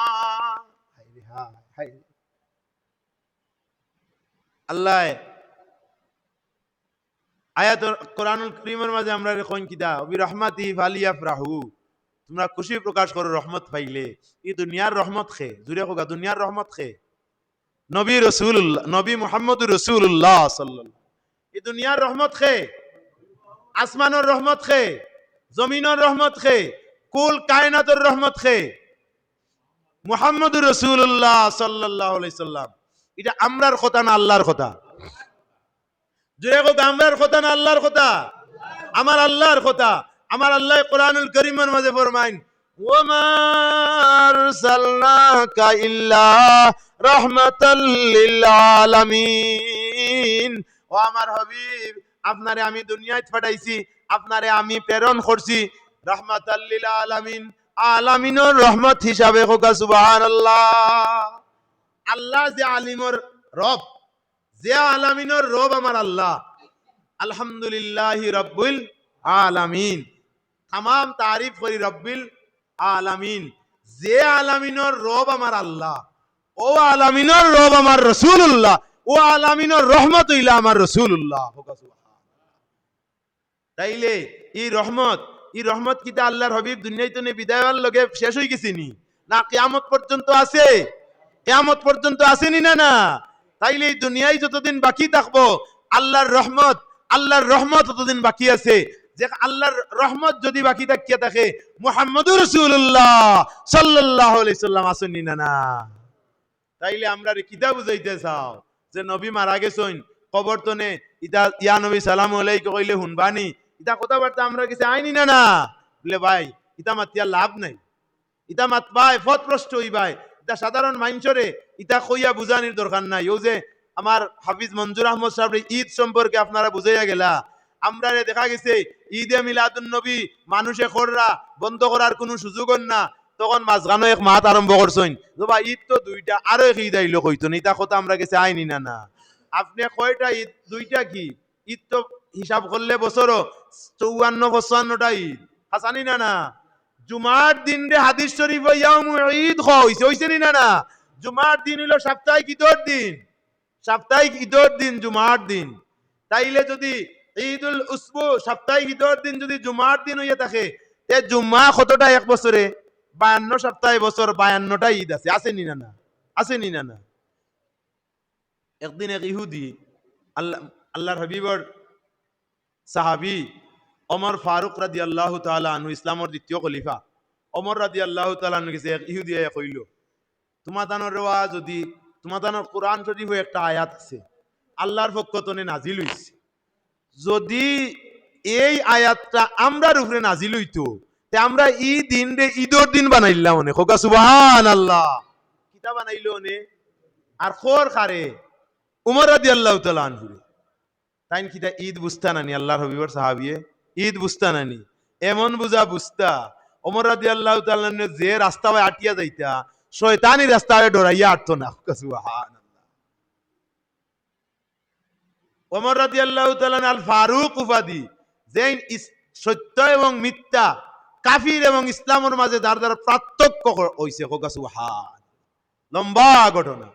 আল্লায় আয়াত কোরআনুল করিমর মাঝে আমরারে কইন কিতা, "বিরাহমাতিহি ফালিয়াফরাহু।" তুমরা খুশি প্রকাশ করো রহমত পাইলে। ই দুনিয়ার রহমত কে? জুরে কউক্কা, দুনিয়ার রহমত কে? নবী রাসূলুল্লাহ, নবী মুহাম্মদুর রাসূলুল্লাহ সাল্লাল্লাহু। ই দুনিয়ার রহমত কে? আসমানর রহমত কে? জমিনর রহমত কে? কুল কায়নাতর রহমত কে? মুহাম্মদুর রাসূলুল্লাহ সাল্লাল্লাহু আলাইহি সাল্লাম। ইটা আমরার কথা না আল্লাহর কথা? জুরে কউক্কা, আমরার কথা না আল্লাহর কথা? আমার আল্লাহর কথা। আমার আল্লায় কোরআনুল করিমর মাঝে ফরমাইন, "ওয়া মা আরসালনাকা ইল্লা রাহমাতাল লিল আলামিন।" ও আমার হাবিব, আপনারে আমি দুনিয়াত পাঠাইছি, আপনারে আমি প্রেরণ করছি রাহমাতাল লিল আলামিন, আলামিনর রহমত হিসাবে। কউক্কা সুবহানাল্লাহ। আল্লাহ যে আলিমর রব, যে আলামিনর রব আমার আল্লাহ। আলহামদুলিল্লাহি রাব্বিল আলামিন। তামাম তারিফ করি রাব্বিল আলামিন। যে আলামিনর রব আমার আল্লাহ, ও আলামিনর রব আমার রাসূলুল্লাহ, ও আলামিনর রহমত অইলা আমার রাসূলুল্লাহ। কউক্কা সুবহানাল্লাহ। তাইলে ই রহমত, ই রহমত কিতা আল্লাহর হাবিব দুনিয়া থনে বিদায় অওয়ার লগে শেষ অইগেছেনি? না, কিয়ামত পর্যন্ত আছে। কিয়ামত পর্যন্ত আছেনি না, না? তাইলে ই দুনিয়ায় যতদিন বাকি থাকবো, আল্লাহর রহমত, আল্লাহর রহমত ততদিন বাকি আছে। যে আল্লাহর রহমত যদি বাকি থাকিয়া থাকে, মুহাম্মদুর রাসূলুল্লাহ সাল্লাল্লাহু আলাইহি সাল্লাম আছেনি না, না? তাইলে আমরারে কিতা বুঝাইতে চাও যে নবী মারা গেছইন, কবর থনে ইতা ইয়া নবী সালামু আলাইকা কইলে হুনবানি? ইতা কথাবার্তা আমরার গেছে আয়নি না, না? বলে, "ভাই, ইতা মাতিয়া লাভ নাই, ইতা মাতবায় পথভ্রষ্ট অইবায়, ইতা সাধারণ মাইনষরে ইতা কইয়া বুঝানির দরকার নাই।" অউ যে আমার হাফিজ মঞ্জুর আহমদ সাবরে ইদ সম্পর্কে আপনারা বুঝাইয়া গেলা, আমরারে দেখা গেছে ইদে মিলাদুন নবী মানুষে কররা বন্ধ করার কুনু সুযোগ অর না, তখন মাঝখানো এক মাত আরম্ভ করছইন, "বাবা, ইদ তো দুইটা, আরো এক ইদ আইলো কইতো না, ইতা কথা আমরার গেছে আয়নি না, না?" আপনে কয়টা ইদ? দুইটা কি? ইদ তো হিসাব করলে বছরও চুয়ান্ন পঁচপান্নটা ইদ, হাছানি না, না? জুমার দিনরে হাদিস শরীফো ইয়াউমু ইদ কওয়া অইছে, অইছেনি না, না? জুমার দিন অইলো সাপ্তাহিক ইদর দিন। সাপ্তাহিক ইদর দিন জুমার দিন। তাইলে যদি ঈদুল উসবু সাপ্তাহিক ইদর দিন যদি জুমার দিন অইয়া থাকে, তে জুমা কতটা এক বছরে? বায়ান্ন সপ্তাহে বছর, বায়ান্নটা ইদ আছে, আছেনি না, না? আছেনি না, না? একদিন এক ইহুদি আল্লাহ, আল্লাহর হাবিবর সাহাবী ওমর ফারুক রাদিয়াল্লাহু তাআলা আনহু, ইসলামর দ্বিতীয় খলিফা ওমর রাদিয়াল্লাহু তাআলা আনহুর গেছে এক ইহুদি আইয়া কইলো, "তুমাতানর রেওয়া যদি, তুমাতানর কোরআন শরীফো একটা আয়াত আছে, আল্লাহর পক্ষ তনে নাজিল অইছে, যদি এই আয়াতটা আমরার উপরে নাজিল অইতো, তে আমরা ই দিনরে ইদর দিন বানাইলাম অনে।" কউক্কা সুবহানাল্লাহ। কিতা বানাইলো অনে? আর কর কারে? উমর রাদিয়াল্লাহু তাআলা আনহুরে। তাইন কিতা ইদ বুঝতা নানি? আল্লাহর হাবিবর সাহাবিয়ে ইদ বুঝতা নানি? এমন বুঝা বুঝতা, ওমর রাদিয়াল্লাহু তাআলা আনহু যে রাস্তা বায় আটিয়া যাইতা, শয়তানি রাস্তা বায় ডরাইয়া আটতো না। সুবহানাল্লাহ। ওমর রাদিয়াল্লাহু তাআলা আনহু আল ফারুক উপাধি, যেইন ইস-, সত্য এবং মিথ্যা, কাফির এবং ইসলামর মাঝে যার যার পার্থক্য ক-, অইছে, কউক্কা সুবহান। লম্বা ঘটনা।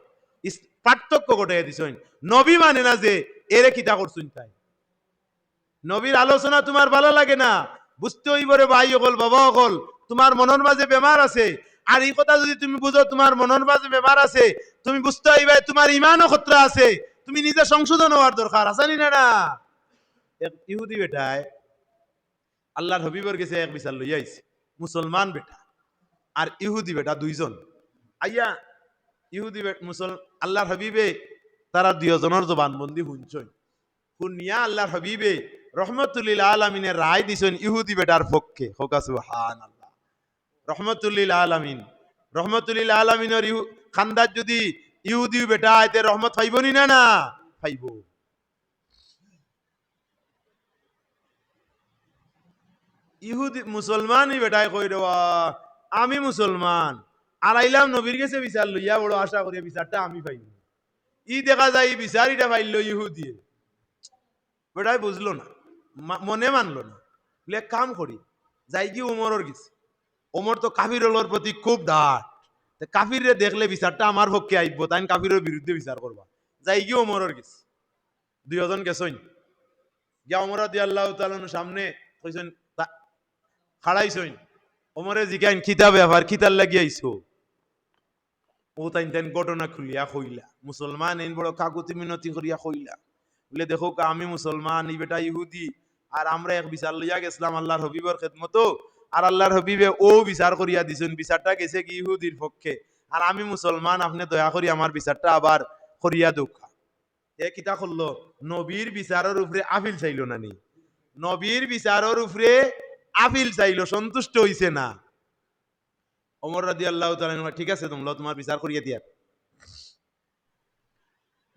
ইস-, পার্থক্য ঘটাইয়া দিছইন। নবী মানে না যে এরে কিতা করছইন তাই। নবীর আলোচনা তুমার ভালা লাগে না, বুঝতে অইবো রে ভাই অকল, বাবা অকল, তুমার মনর মাঝে বেমার আছে। আর ই কথা যুদি তুমি বুঝো, তুমার মনর মাঝে বেমার আছে, তুমি বুঝতে অইবায় তুমার ইমানও খতরা আছে, তুমি নিজে সংশোধন অওয়ার দরকার, আছে নি না? না, এক ইহুদি বেটায় আল্লার হাবিবর গেছে এক বিচার লইয়া আইছে, মুসলমান বেটা আর ইহুদি বেটা দুইজন। আইয়া ইহুদি বেট-, মুসল-, আল্লার হাবিবে তারা দুইজনর জবানবন্দি হুনছইন। হুনিয়া আল্লার হাবিবে রহমতুল্লিল আলামিনে রায় দিছইন ইহুদি বেটার পক্ষে। কউক্কা সুবহানাল্লাহ। রহমতুল্লিল আলামিন। রহমতুল্লিল আলামিনর ইহু-, খান্দাত যুদি ইহুদি বেটা আয় তে রহমত পাইবো নি না? না, পাইবো। ইহুদি, মুসলমান ই বেটায় কয় রে বা, আমি মুসলমান, আর আইলাম নবীর গেছে বিচার লইয়া, বড় আশা করিয়া বিচারটা আমি পাইমু। ই দেখা যায় ই বিচার ইটা পাইলো ইহুদিয়ে। বেটায় বুঝলো না, মা-, মনে মানলো না। বলে, "এক কাম করি, যাইগি ওমরর গেছে। ওমর তো কাফির অকলর প্রতি খুব ডাট। তে কাফিররে দেখলে বিচারটা আমার পক্ষে আইবো, তাইন কাফিরর বিরুদ্ধে বিচার করবা। যাইগি ওমরর গেছে।" দুইজন গেছইন। গিয়া ওমর রাদিয়াল্লাহু তাআলা আনহুর সামনে কইছইন, তা-, খাড়াইছইন। ওমরে জিকাইন, "কিতা ব্যাপার, কিতার লাগি আইছো?" অউ তাইন তাইন ঘটনা খুলিয়া কইলা। মুসলমান এইন বড় কাকুতি মিনতি করিয়া কইলা। বলে, "দেখউক্কা, আমি মুসলমান, ই বেটা ইহুদি, আর আমরা এক বিচার লইয়া গেছলাম আল্লার হাবিবর খেদমতো, আর আল্লার হাবিবে অউ বিচার করিয়া দিছইন, বিচারটা গেছেগি ইহুদির পক্ষে, আর আমি মুসলমান, আপনে দয়া করি আমার বিচারটা আবার করিয়া দেউক্কা।" এ কিতা করলো? নবীর বিচারর উপরে আপিল চাইলো না নি? নবীর বিচারর উপরে আপিল চাইলো, সন্তুষ্ট অইছে না। ওমর রাদিয়াল্লাহু তাআলা আনহু, "ঠিক আছে, তুমরা তুমার বিচার করিয়া দিয়ার।"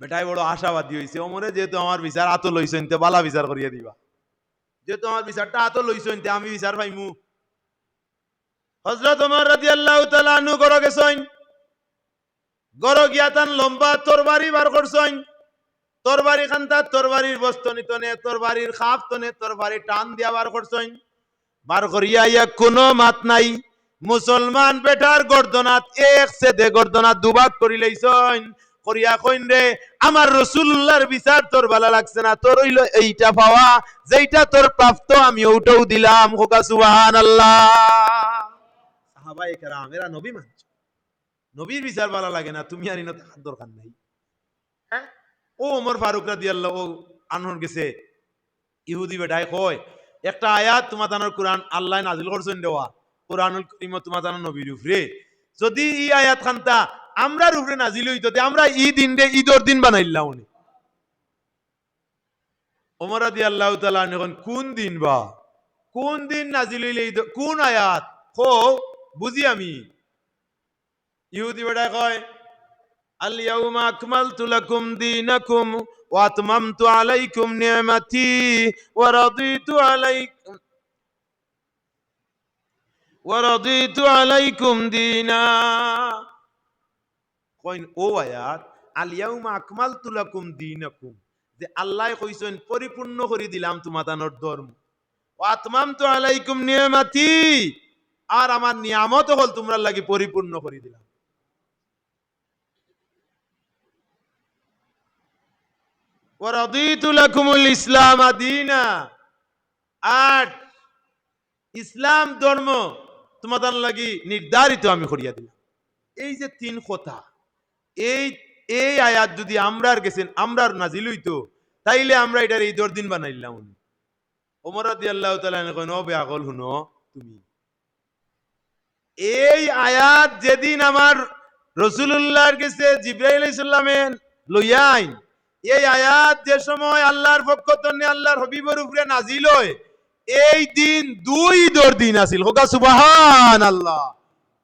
বেটায় বড় আশাবাদী অইছে, "ওমরে যেহেতু আমার বিচার আতো লইছইন, তে ভালা বিচার করিয়া দিবা। যেহেতু আমার বিচারটা আতো লইছইন, তে আমি বিচার পাইমু।" হযরত ওমর রাদিয়াল্লাহু তাআলা আনহু ঘরো গেছইন। ঘরো গিয়া তান লম্বা তরবারি বার করছইন। তরবারি খান্তা, তরবারির বস্তনি তনে, তরবারির খাপ তনে, তরবারি টান দিয়া বার করছইন। বার করিয়া আইয়া কুনু মাত নাই। মুসলমান বেটার গর্দনাত এক ছেদে গর্দনাত দুভাগ করি লাইছইন। করিয়া কইন, "রে, আমার রাসুলুল্লাহর বিচার তোর ভালা লাগছে না, তোর অইলো এইটা পাওয়া, যেইটা তোর প্রাপ্ত আমি অউটাউ দিলাম।" কউক্কা সুবহানাল্লাহ। সাহাবায়ে কেরাম, এরা নবী মানছে। নবীর বিচার ভালা লাগে না, তুমি আর ইনো থাকার দরকার নাই। হ্যাঁ? অউ ওমর ফারুক রাদিয়াল্লাহু আনহুর গেছে ইহুদি বেটায় কয়, "একটা আয়াত তুমাতানর কুরআন আল্লায় নাজিল করছইন দেওয়া, কুরআনুল করিম তুমাতানর নবীর উপরে। যুদি ই আয়াত খান্তা আমরার উপরে নাজিল অইতো, তে আমরা ই দিনরে ইদর দিন বানাইলাম অনে।" ওমর রাদিয়াল্লাহু তাআলা আনহু কইন, "কুন দিন বা? কুন দিন নাজিল অইলে ইদ, কুন আয়াত? কও, বুঝি আমি।" ইহুদি বেটায় কয়, "আল ইয়াউমা আকমালতু লাকুম দীনাকুম ওয়া আতমামতু আলাইকুম নি'মাতি ওয়া রাদিতু আলাইকুম, ওয়া রাদিতু আলাইকুম দীনা।" কইন অউ আয়াত, "আল ইয়াউমা আকমালতু লাকুম দীনাকুম", যে আল্লায় কইছইন, "পরিপূর্ণ করি দিলাম তুমাতানর ধর্ম।" "ওয়া আতমামতু আলাইকুম নি'মাতি", আর আমার নিয়ামত অকল তুমরার লাগি পরিপূর্ণ করি দিলাম। "ওয়া রাদিতু লাকুমুল ইসলামা দীনা", আর ইসলাম ধর্ম তুমাতানর লাগি নির্ধারিত আমি করিয়া দিলাম। এই যে তিন কথা, এই, এই আয়াত যুদি আমরার গেছে, আমরার নাজিল অইতো, তাইলে আমরা ইটারে ইদর দিন বানাইলাম। ওমর রাদিয়াল্লাহু তাআলা আনহু কইন, "ও বেআকল, হুনো তুমি, এই আয়াত যেদিন আমার রাসুলুল্লাহর গেছে জিব্রাইল আলাইহিস সালামে লইয়া আইন, এই আয়াত যে সময় আল্লাহর পক্ষ তনে আল্লাহর হাবিবর উপরে নাজিল অয়, এই দিন দুই ইদর দিন আছিল।" কউক্কা সুবহানাল্লাহ।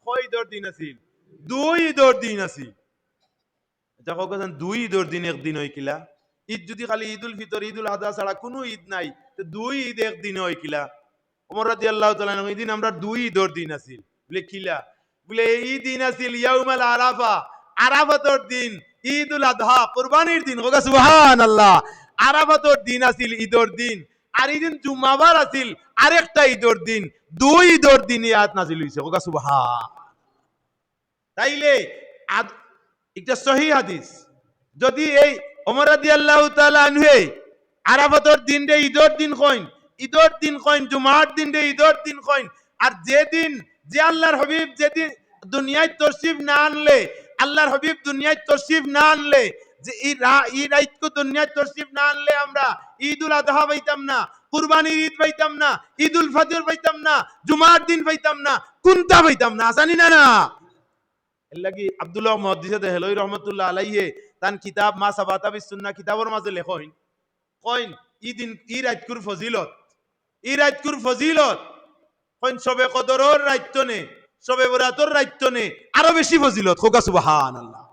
কয় ইদর দিন আছিল? দুই ইদর দিন আছিল। আচ্ছা, কউক্কা চাইন, দুই ইদর দিন এক দিন অয় কিলা? ইদ যুদি খালি ইদুল ফিতর, ইদুল আজহা ছাড়া কুনু ইদ নাই, তে দুই ইদ এক দিন অয় কিলা? ওমর রাদিয়াল্লাহু তাআলা আনহু, "এই দিন আমরার দুই ঈদর দিন আছিল।" বুলে, "কিলা?" বুলে, "এই দিন আছিল ইয়াউমাল আরাফা, আরাফাতর দিন, ঈদুল আদহা, কুরবানির দিন।" কউক্কা সুবহানাল্লাহ। আরাফাতর দিন আছিল ঈদর দিন, আর এই দিন জুমাবার আছিল আরেকটা ঈদর দিন। দুই ঈদর দিন এই আয়াত নাজিল অইছে। কউক্কা সুবহান। তাইলে আদ-, একটা সহি হাদিস, যদি এই ওমর রাদিয়াল্লাহু তাআলা আনহুয়ে আরাফাতর দিনরে ঈদর দিন কইন, ঈদর দিন কইন, জুমার দিনরে ঈদর দিন কইন, আর যেদিন, যে আল্লাহর হাবিব যেদিন দুনিয়াত তশরিফ না আনলে, আল্লাহর হাবিব দুনিয়াত তশরিফ না আনলে, যে ই রা-, ই রাইতকু দুনিয়াত তশরিফ না আনলে আমরা ঈদুল আদহা পাইতাম না, কুরবানির ঈদ পাইতাম না, ঈদুল ফিতর পাইতাম না, জুমার দিন পাইতাম না, কুনটা পাইতাম না, আছানি না না? এরলাগি আব্দুল্লাহ মুহাদ্দিসে দেহলভী রহমতুল্লাহ আলাইহে তান কিতাব মা সাবাতা বিস সুন্নাহ কিতাবর মাঝে লেখইন, কইন, ই দিন, ই রাইতকুর ফজিলত, ই রাইতকুর ফজিলত, কইন, শবে কদরর রাইত তনে, শবে বরাতর রাইত তনে আরো বেশি ফজিলত। কউক্কা সুবহানাল্লাহ।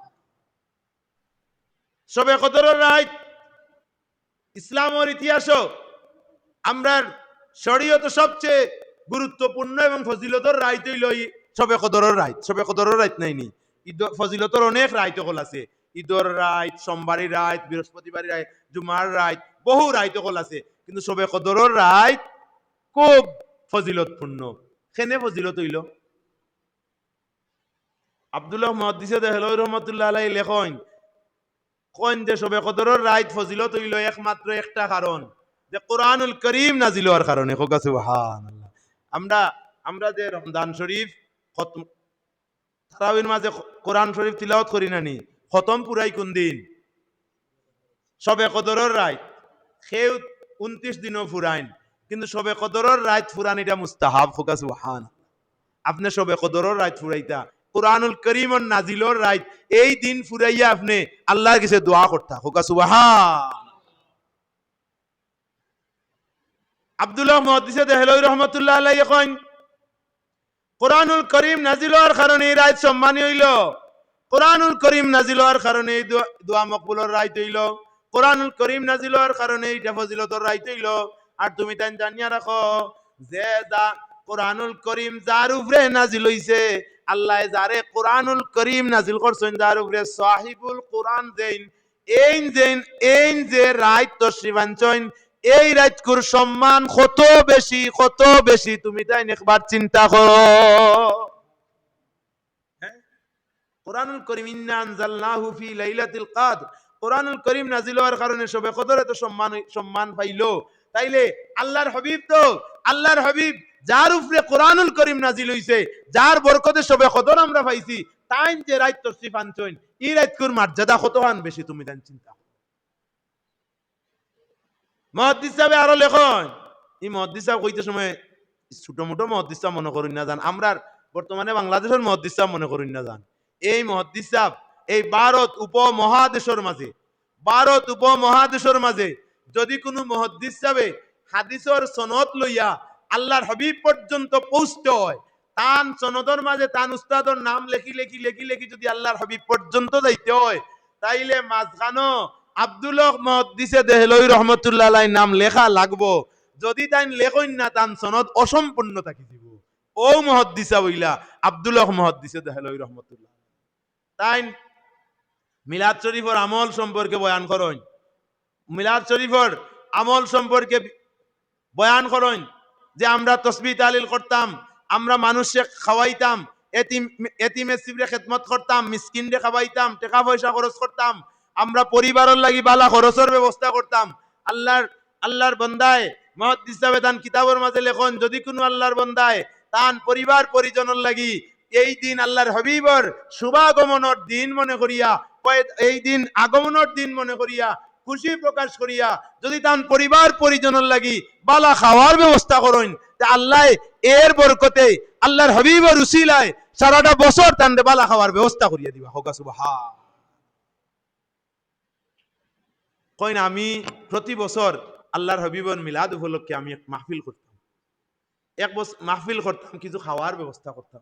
শবে কদরর রাইত ইসলামর ইতিহাসো আমরার শরীয়তো সবচেয়ে গুরুত্বপূর্ণ এবং ফজিলতর রাইত অইলো ই শবে কদরর রাইত। শবে কদরর রাইত নায়নি? ঈদ, ফজিলতর অনেক রাইত অকল আছে। ঈদর রাইত, সোমবারি রাইত, বৃহস্পতিবারি রাইত, জুমার রাইত, বহু রাইত অকল আছে। কিন্তু শবে কদরর রাইত খুব ফজিলতপূর্ণ। কেনে ফজিলত অইলো? আব্দুল্লাহ মুহাদ্দিসে দেহলভী রহমতুল্লাহ আলাইহি লেখইন, কইন যে শবে কদরর রাইত ফজিলত অইলো একমাত্র একটা কারণ, যে কোরআনুল করিম নাজিল অওয়ার কারণে। কউক্কা সুবহানাল্লাহ। আমরা, আমরা যে রমজান শরীফ খতম, তারাবির মাঝে খ-, কোরআন শরীফ তিলাওয়াত করি না নি, খতম পুরাই কুন দিন? শবে কদরর রাইত। কেউ ঊনত্রিশ দিনও ফুরাইন, কিন্তু শবে কদরর রাইত ফুরানিটা মুস্তাহাব। কউক্কা সুবহান। আপনে শবে কদরর রাইত ফুরাইতা, কোরআনুল করিমর নাজিলর রাইত, এই দিন ফুরাইয়া আপনে আল্লাহর গেছে দোয়া করতা। কউক্কা সুবহান। আব্দুল্লাহ মুহাদ্দিসে দেহলভী রহমতুল্লাহ আলাইহি কইন, কোরআনুল করিম নাজিল অওয়ার কারণে এই রাইত সম্মানী অইলো। কোরআনুল করিম নাজিল অওয়ার কারণে এই দোয়া, দোয়া মকবুলর রাইত অইলো। কোরআনুল করিম নাজিল অওয়ার কারণে এইটা ফজিলতর রাইত অইলো। আর তুমি তাইন জানিয়া রাখো, যে যা কোরআনুল করিম যার উপরে নাজিল অইছে, আল্লায় যারে কোরআনুল করিম নাজিল করছইন, যার উপরে সাহিবুল কোরআন যেইন, এইন যেইন, এইন যে রাইত তশরিফ আনছইন, এই রাইতকুর সম্মান কত বেশি, কত বেশি, তুমি তাইন একবার চিন্তা করো। হ্যাঁ? কোরআনুল করিম, "ইন্না আনজালনাহু ফি লাইলাতিল কদর।" কোরআনুল করিম নাজিল অওয়ার কারণে শবে কদর এত সম্মান, সম্মান পাইলো। তাইলে আল্লাহর হাবিব তো, আল্লাহর হাবিব যার উপরে কোরআনুল করিম নাজিল অইছে, যার বরকতে শবে কদর আমরা পাইছি, তাইন যে রাইত তশরিফ আনছইন, ই রাইতকুর মর্যাদা কতখান বেশি, তুমি তাইন চিন্তা করো। মুহাদ্দিস সাহেবে আরো লেখইন, ই মুহাদ্দিস সাহেব কইতে সময় ছোট মোটো মুহাদ্দিস সাহেব মনে করইন না যান, আমরার বর্তমানে বাংলাদেশর মুহাদ্দিস সাহেব মনে করইন না যান। এই মুহাদ্দিস সাহেব এই ভারত উপমহাদেশর মাঝে, ভারত উপমহাদেশর মাঝে যদি কুনু মুহাদ্দিস সাহেবে হাদিসর সনদ লইয়া আল্লাহর হাবিব পর্যন্ত পৌঁছতে হয়, তান সনদর মাঝে তান উস্তাদর নাম লেখি, লেখি, লেখি, লেখি যদি আল্লাহর হাবিব পর্যন্ত যাইতে হয়, তাইলে মাঝখানো আব্দুল হক মুহাদ্দিসে দেহলভী রহমতুল্লাহ আলাইহির নাম লেখা লাগবো। যদি তাইন লেখইন না, তান সনদ অসম্পূর্ণ থাকি যিবো। অউ মুহাদ্দিস অইলা আব্দুল হক মুহাদ্দিসে দেহলভী রহমতুল্লাহ। তাইন মিলাদ শরীফর আমল সম্পর্কে বয়ান করইন, মিলাদ শরীফর আমল সম্পর্কে বয়ান করইন যে আমরা তসবিহ তাহলিল করতাম, আমরা মানুষরে খাওয়াইতাম, এতিম, এতিম এতিমরে খেদমত করতাম, মিসকিনরে খাওয়াইতাম, টেকা পয়সা খরচ করতাম, আমরা পরিবারর লাগি বালা খরচর ব্যবস্থা করতাম। আল্লাহর, আল্লাহর বন্দায়, মুহাদ্দিস সাহেবে তান কিতাবর মাঝে লেখইন, যদি কুনু আল্লাহর বন্দায় তান পরিবার পরিজনর লাগি এই দিন আল্লাহর হাবিবর শুভাগমনর দিন মনে করিয়া, পয়-, এই দিন আগমনর দিন মনে করিয়া, খুশি প্রকাশ করিয়া যদি তান পরিবার পরিজনর লাগি বালা খাওয়ার ব্যবস্থা করইন, তে আল্লায় এর বরকতে, আল্লাহর হাবিবর উসিলায় সারাটা বছর তানরে বালা খাওয়ার ব্যবস্থা করিয়া দিবা। কউক্কা সুবহান। কইন, আমি প্রতি বছর আল্লাহর হাবিবর মিলাদ উপলক্ষে আমি এক মাহফিল করতাম, এক বছ-, মাহফিল করতাম, কিছু খাওয়ার ব্যবস্থা করতাম।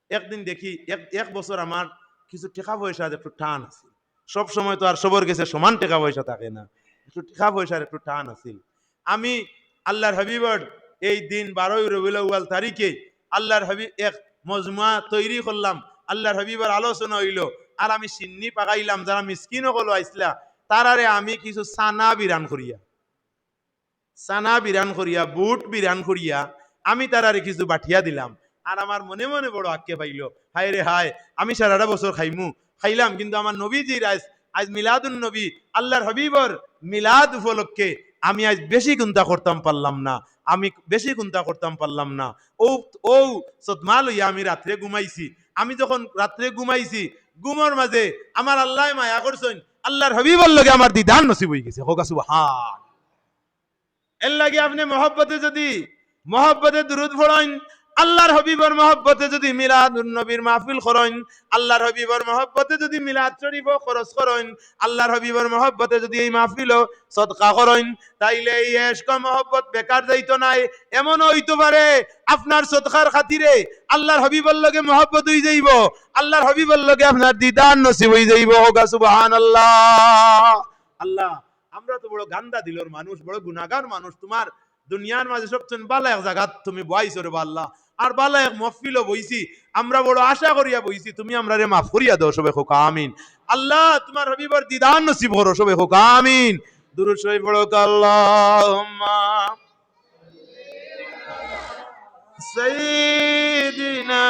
একদিন দেখি, এক, এক বছর আমার কিছু টেকা পয়সার একটু টান আছিল। সব সময় তো আর সবর গেছে সমান টেকা পয়সা থাকে না, একটু টেকা পয়সার একটু টান আছিল। আমি আল্লাহর হাবিবর এই দিন বারোই রবিউল আউয়াল তারিখে আল্লাহর হাবিব এক মজমুয়া তৈরি করলাম, আল্লাহর হাবিবর আলোচনা অইলো। আর আমি শিন্নি পাকাইলাম, যারা মিসকিন অকল আইছলা, তারারে আমি কিছু চানা বিরান করিয়া, চানা বিরান করিয়া, বুট বিরান করিয়া আমি তারারে কিছু বাটিয়া দিলাম। আর আমার মনে মনে বড় আক্ষেপ আইলো, হায় রে হায়, আমি সারাটা বছর খাইমু, খাইলাম, কিন্তু আমার নবীজির আইজ, আইজ মিলাদুন নবী, আল্লাহর হাবিবর মিলাদ উপলক্ষে আমি আইজ বেশি কুন্তা করতাম পারলাম না, আমি বেশি কুন্তা করতাম পারলাম না। ও, ও সদমা লইয়া আমি রাত্রে ঘুমাইছি। আমি যখন রাত্রে ঘুমাইছি, ঘুমর মাঝে আমার আল্লায় মায়া করছইন, আল্লাহর হাবিবর লগে আমার দিদার নসিব অইগেছে। কউক্কা সুবহান। এর লাগি আপনে মহব্বতে যদি মহব্বতে দুরুদ পড়ইন, আল্লাহর হাবিবর মহব্বতে যদি মিলাদুন নবীর মাহফিল করইন, আল্লাহর হাবিবর মহব্বতে যদি মিলাদ শরীফও খরচ করইন, আল্লাহর হাবিবর মহব্বতে যদি এই মাহফিলও সদকা করইন, তাইলে এই ইশক মহব্বত বেকার যাইতো নায়। এমনও অইতো পারে আপনার সদকার খাতিরে আল্লাহর হাবিবর লগে মহব্বত অইযাইবো, আল্লাহর হাবিবর লগে আপনার দিদার নসিব অইযাইবো। কউক্কা সুবহানাল্লাহ। আল্লাহ, আমরা তো বড় গান্দা দিলর মানুষ, বড় গুনাগার মানুষ। তুমার দুনিয়ার মাঝে সবচেয়ে বালা এক জাগাত তুমি বওয়াইছো রেবা আল্লাহ, আর বালা এক মহফিলো বইছি। আমরা বড় আশা করিয়া বইছি, তুমি আমরারে মাফ করিয়া দেও। সবে কউক্কা আমিন। আল্লাহ, তুমার হাবিবর দিদার নসিব করো। সবে কউক্কা আমিন। দুরুদ শরীফ পড়ো। আল্লাহুম্মা সাইয়্যিদিনা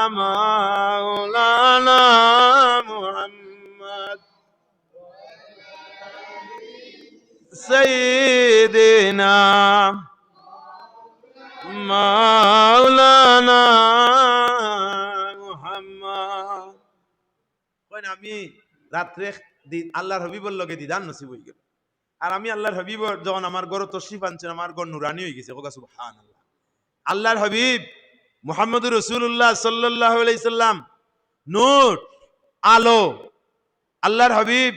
মাওলানা মুহাম্মদ সাইয়্যিদিনা মাওলানা মুহাম্মদ। কইন আমি রাত্রে দি-, আল্লাহর হাবিবর লগে দিদার নসিব অইগেল। আর আমি আল্লাহর হাবিবর যখন আমার ঘরো তশরিফ আনছইন, আমার ঘর নুরানি অইগেছে। কউক্কা সুবহানাল্লাহ। আল্লাহর হাবিব মুহাম্মদুর রাসূলুল্লাহ সাল্লাল্লাহু আলাইহি সাল্লাম নূর, আলো। আল্লাহর হাবিব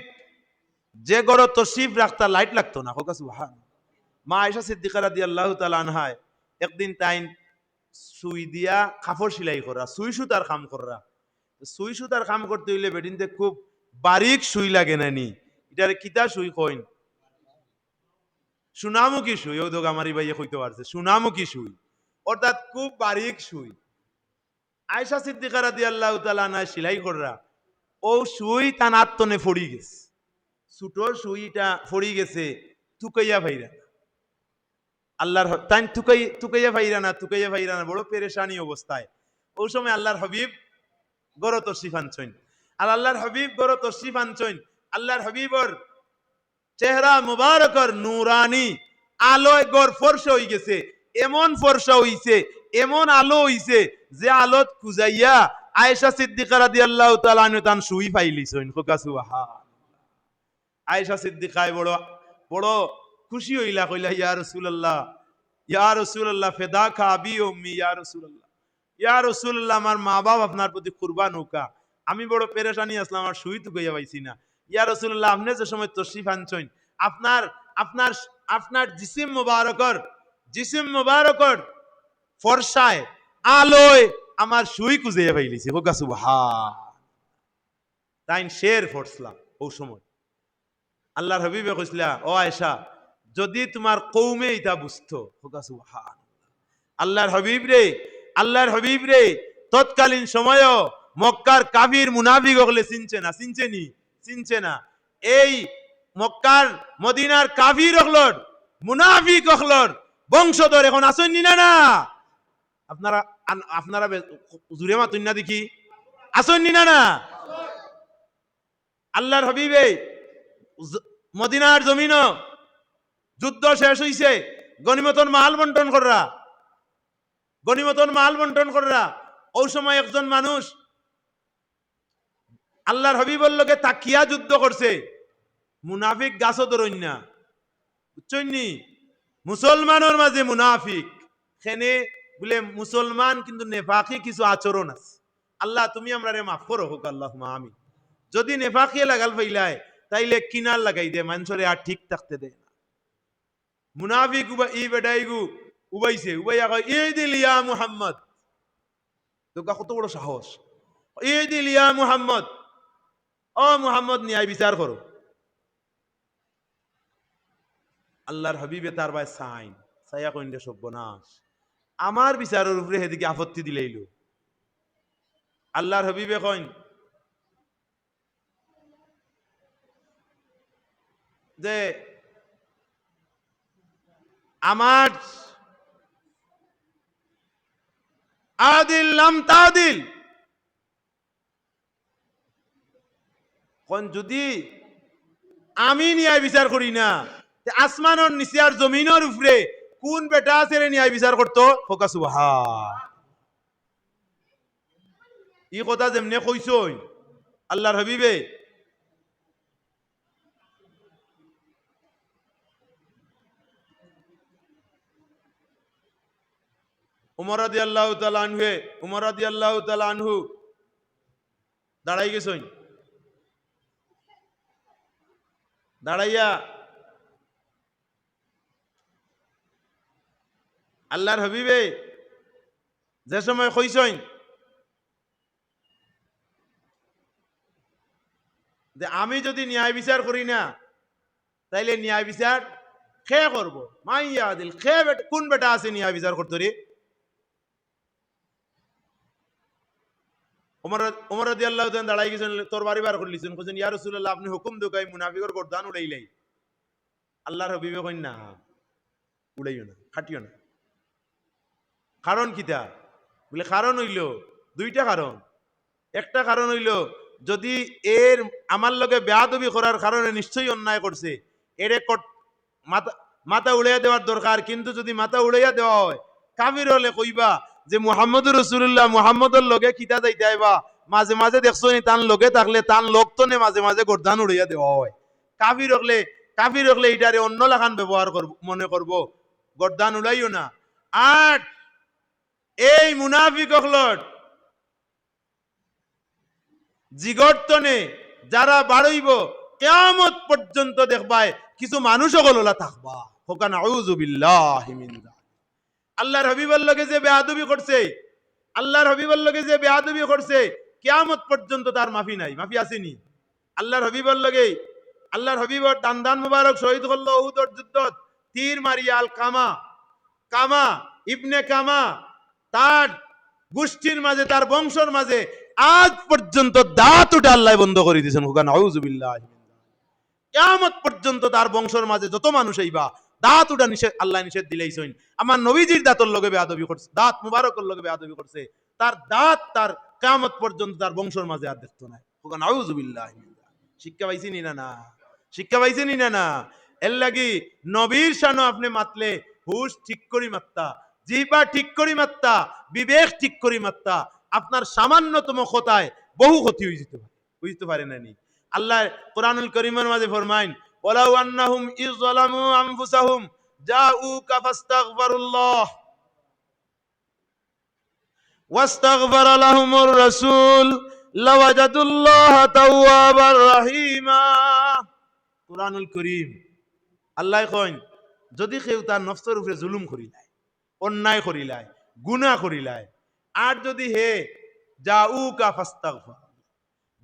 যে ঘরো তশরিফ রাখতা, লাইট লাগতো না। কউক্কা সুবহান। মা আয়েশা সিদ্দিকা রাদিয়াল্লাহু তাআলা আনহায় একদিন তাইন সুই দিয়া কাপড় সিলাই কররা, সুই সুতার কাম কররা। সুই সুতার কাম করতে অইলে বেটিন্তে খুব বারিক সুই লাগে না নি? ইটারে কিতা সুই কইন? সোনামুখী সুই। অউ দেখো আমার ই ভাইয়ে কইতো পারছে, সোনামুখী সুই, অর্থাৎ খুব বারিক সুই। আয়েশা সিদ্দিকা রাদিয়াল্লাহু তাআলা আনহা সিলাই কররা, অউ সুই তান আত তনে পড়ি গেছে। ছোট সুইটা পড়ি গেছে, তুকাইয়া পাইরা না। আল্লাহর হ-, তাইন তুকাই-, তুকাইয়া পাইরা না, তুকাইয়া পাইরা না, বড় পেরেশানি অবস্থায়। অউ সময় আল্লাহর হাবিব ঘরো তশরিফ আনছইন। আর আল্লাহর হাবিব ঘরো তশরিফ আনছইন। আল্লাহর হাবিবর চেহারা মুবারকর নুরানি আলোয় ঘর ফর্সা অইগেছে, এমন ফর্সা অইছে, এমন আলো অইছে, যে আলোত খুজাইয়া আয়েশা সিদ্দিকা রাদিয়াল্লাহু তাআলা আনহা তান সুই পাইলিছইন। কউক্কা সুবহান। আয়েশা সিদ্দিকায় বড়, বড় খুশি অইলা, কইলা, "ইয়া রাসূলুল্লাহ, ইয়া রাসূলুল্লাহ, ফিদাকা আবি ওয়া উম্মি, ইয়া রাসূলুল্লাহ, ইয়া রাসূলুল্লাহ, আমার মা বাপ আপনার প্রতি কুরবান অউক্কা। আমি বড় পেরেশানি আছলাম, আমার সুই তুকাইয়া পাইছি না। ইয়া রাসূলুল্লাহ, আপনে যে সময় তশরিফ আনছইন, আপনার, আপনার, আপনার জিসিম মুবারকর, জিসিম মুবারকর ফর্সায়, আলোয় আমার সুই খুজাইয়া পাইলিছি।" কউক্কা সুবহান। তাইন শের ফড়ছলা অউ সময়। আল্লাহর হাবিবে কইছলা, "ও আয়েশা, যুদি তুমার কওমে ইতা বুঝতো।" কউক্কা সুবহান। আল্লাহর হাবিবরে, আল্লাহর হাবিবরে তৎকালীন সময়ও মক্কার কাফির মুনাফিক অকলে চিনছে না, চিনছে নি? চিনছে না। এই মক্কার, মদিনার কাফির অকলর, মুনাফিক অকলর বংশধর অখন আছইন নি না, না? আপনারা আন-, আপনারা বে-, জুরে মাতইন না দেখি, আছইন নি না, না? আল্লাহর হাবিবে জ-, মদিনার জমিনো যুদ্ধ শেষ অইছে, গনিমতর মাল বন্টন কররা, গনিমতর মাল বন্টন কররা। অউ সময় একজন মানুষ আল্লাহর হাবিবর লগে থাকিয়া যুদ্ধ করছে। মুনাফিক গাছো ধরইন না, বুঝছইন নি? মুসলমানর মাঝে মুনাফিক, কেনে বুলে মুসলমান কিন্তু নেফাকি কিছু আচরণ আছে। আল্লাহ, তুমি আমরারে মাফ করো, কউক্কা আল্লাহুম্মা আমিন। যুদি নেফাকিয়ে লাগাল পাইলায়, তাইলে কিনার লাগাই দে, মানষরে আর ঠিক থাকতে দেয় না। মুনাফিক উবা-, ই বেটাইগু উবাইছে, উবাইয়া কয়, "ইদিল ইয়া মুহাম্মদ।" দেখউক্কা কত বড় সাহস। "ইদিল ইয়া মুহাম্মদ।" ও মুহাম্মদ, ন্যায় বিচার করো। আল্লাহর হাবিবে তার বায় চাইন, তাইয়া কইন, "রে সর্বনাশ, আমার বিচারর উপরে হেদিকে আপত্তি দিলাইলো।" আল্লাহর হাবিবে কইন যে, "আমার আদিল লাম তাদিল।" কইন, "যুদি আমি ন্যায় বিচার করি না, তে আসমানর নিচে আর জমিনর উপরে কুন বেটা আছে রে ন্যায় বিচার করতো?" কউক্কা সুবহান। ই কথা যেমনে কইছইন আল্লাহর হাবিবে, উমর রাদিয়াল্লাহু তাআলা আনহুয়ে, উমর রাদিয়াল্লাহু তাআলা আনহু দাঁড়াই গেছইন। দাঁড়াইয়া আল্লাহর হাবিবে যে সময় কইছইন যে, "আমি যুদি ন্যায় বিচার করি না, তাইলে ন্যায় বিচার কে করবো? মান ইয়াদিল, কে বেট-, কুন বেটা আছে ন্যায় বিচার করতো রে?" উমর, উমর রাদিয়াল্লাহু তাআলা দাঁড়াই গেছইন, তরবারি বার করিলিছইন, কইছইন, "ইয়া রাসূলুল্লাহ, আপনে হুকুম দেউক্কা, ই মুনাফিকর গর্দান উড়াইলাই।" আল্লাহর হাবিবে কইন, "না, উড়াইও না, কাটিও না।" কারণ কিতা? বলে, কারণ অইলো দুইটা কারণ। একটা কারণ অইলো, যুদি এর আমার লগে বেয়াদবি করার কারণে নিশ্চয়ই অন্যায় করছে, এরে কট-, মাথা, মাথা উড়াইয়া দেওয়ার দরকার, কিন্তু যুদি মাথা উড়াইয়া দেওয়া অয়, কাফির অকলে কইবা যে, "মুহাম্মদুর রাসূলুল্লাহ, মুহাম্মদর লগে কিতা যাইতায় বা, মাঝে মাঝে দেখছো নি তান লগে থাকলে তান লগ তনে মাঝে মাঝে গর্দান উড়াইয়া দেওয়া অয়।" কাফির অকলে, কাফির অকলে ইটারে অন্য লাখান ব্যবহার করব-, মনে করবো, গর্দান উড়াইও না। আর এই মুনাফিক অকলর জিগর তনে যারা বারইবো, কিয়ামত পর্যন্ত দেখবায় কিছু মানুষ অকল অলা থাকবা। কউক্কা নাউযুবিল্লাহি মিন যালিক। আল্লাহর হাবিবর লগে যে বেয়াদবি করছে, আল্লাহর হাবিবর লগে যে বেয়াদবি করছে, কিয়ামত পর্যন্ত তার মাফি নাই। মাফি আছে নি? আল্লাহর হাবিবর লগে, আল্লাহর হাবিবর দান্দান মুবারক শহীদ করলো উহুদর যুদ্ধত, তীর মারিয়া আলকামা, কামা, ইবনে কামা, তার গোষ্ঠীর মাঝে, তার বংশর মাঝে আজ পর্যন্ত দাঁত উঠা আল্লায় বন্ধ করি দিছইন। কউক্কা নাউযুবিল্লাহ। কিয়ামত পর্যন্ত তার বংশর মাঝে যত মানুষ আইবা, দাঁত উঠা নিষেধ, আল্লায় নিষেধ দিলাইছইন। আমার নবীজির দাঁতর লগে বেয়াদবি করছে, দাঁত মুবারকর লগে বেয়াদবি করছে, তার দাঁত তার কিয়ামত পর্যন্ত তার বংশর মাঝে আর দেখতো নায়। কউক্কা নাউযুবিল্লাহ। শিক্ষা পাইছি নি না, না? শিক্ষা পাইছি নি না, না? এর লাগি নবীর শানো আপনে মাতলে হুশ ঠিক করি মাততা, জিহবা ঠিক করি মাততা, বিবেক ঠিক করি মাততা। আপনার সামান্যতম কথায় বহু ক্ষতি অইযিতো পারে, অইযিতো পারে না নি? আল্লায় কোরআনুল করিমর মাঝে ফরমাইন, "ওয়ালাউ আন্নাহুম ইয যালামু আনফুসাহুম জাউকা ফাস্তাগফারুল্লাহ ওয়াস্তাগফারা লাহুমুর রাসূল লাওয়াজাদুল্লাহা তাওয়াবার রাহিমা।" কোরআনুল করিম, আল্লায় কইন, যুদি কেউ তার নফসর উপরে জুলুম করিলায়, অন্যায় করিলায়, গুনাহ করিলায়, আর যুদি হে জাউকা ফাস্তাগফার,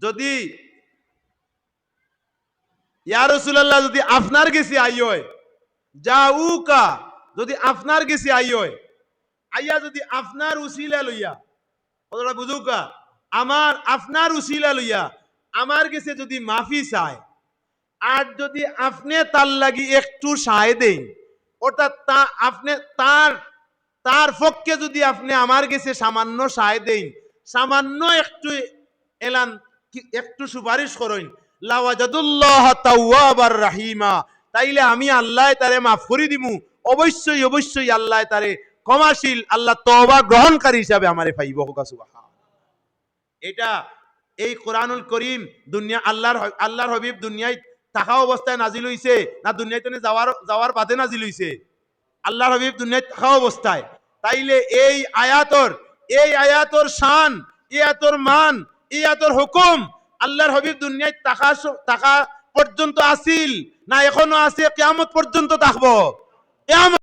যুদি ইয়া রাসূলুল্লাহ, যুদি আপনার গেছে আইয়, জাউকা, যুদি আপনার গেছে আইয়, আইয়া যুদি আপনার উসিলা লইয়া, কথাটা বুঝউক্কা, আমার, আপনার উসিলা লইয়া আমার গেছে যুদি মাফি চায়, আর যুদি আপনে তার লাগি একটু সায় দেইন, অর্থাৎ তা-, আপনে তার, তার পক্ষে যুদি আপনে আমার গেছে সামান্য সায় দেইন, সামান্য একটু এলান, কি-, একটু সুপারিশ করইন, "লাওয়াজাদুল্লাহা তাওয়াবার রাহিমা", তাইলে আমি আল্লায় তারে মাফ করি দিমু। অবশ্যই, অবশ্যই আল্লায় তারে ক্ষমাশীল, আল্লাহ তওবা গ্রহণকারী হিসাবে আমারে পাইবো। কউক্কা সুবহান। এটা, এই কোরআনুল করিম দুনিয়া, আল্লাহর হ-, আল্লাহর হাবিব দুনিয়াত থাকা অবস্থায় নাজিল অইছে না দুনিয়া তনে যাওয়ার, যাওয়ার বাদে নাজিল অইছে? আল্লাহর হাবিব দুনিয়াত থাকা অবস্থায়। তাইলে এই আয়াতর, এই আয়াতর শান, এই আয়াতর মান, এই আয়াতর হুকুম আল্লাহর হাবিব দুনিয়াত থাকা স-, থাকা পর্যন্ত আছিল না এখনো আছে, কিয়ামত পর্যন্ত থাকবো? কিয়ামত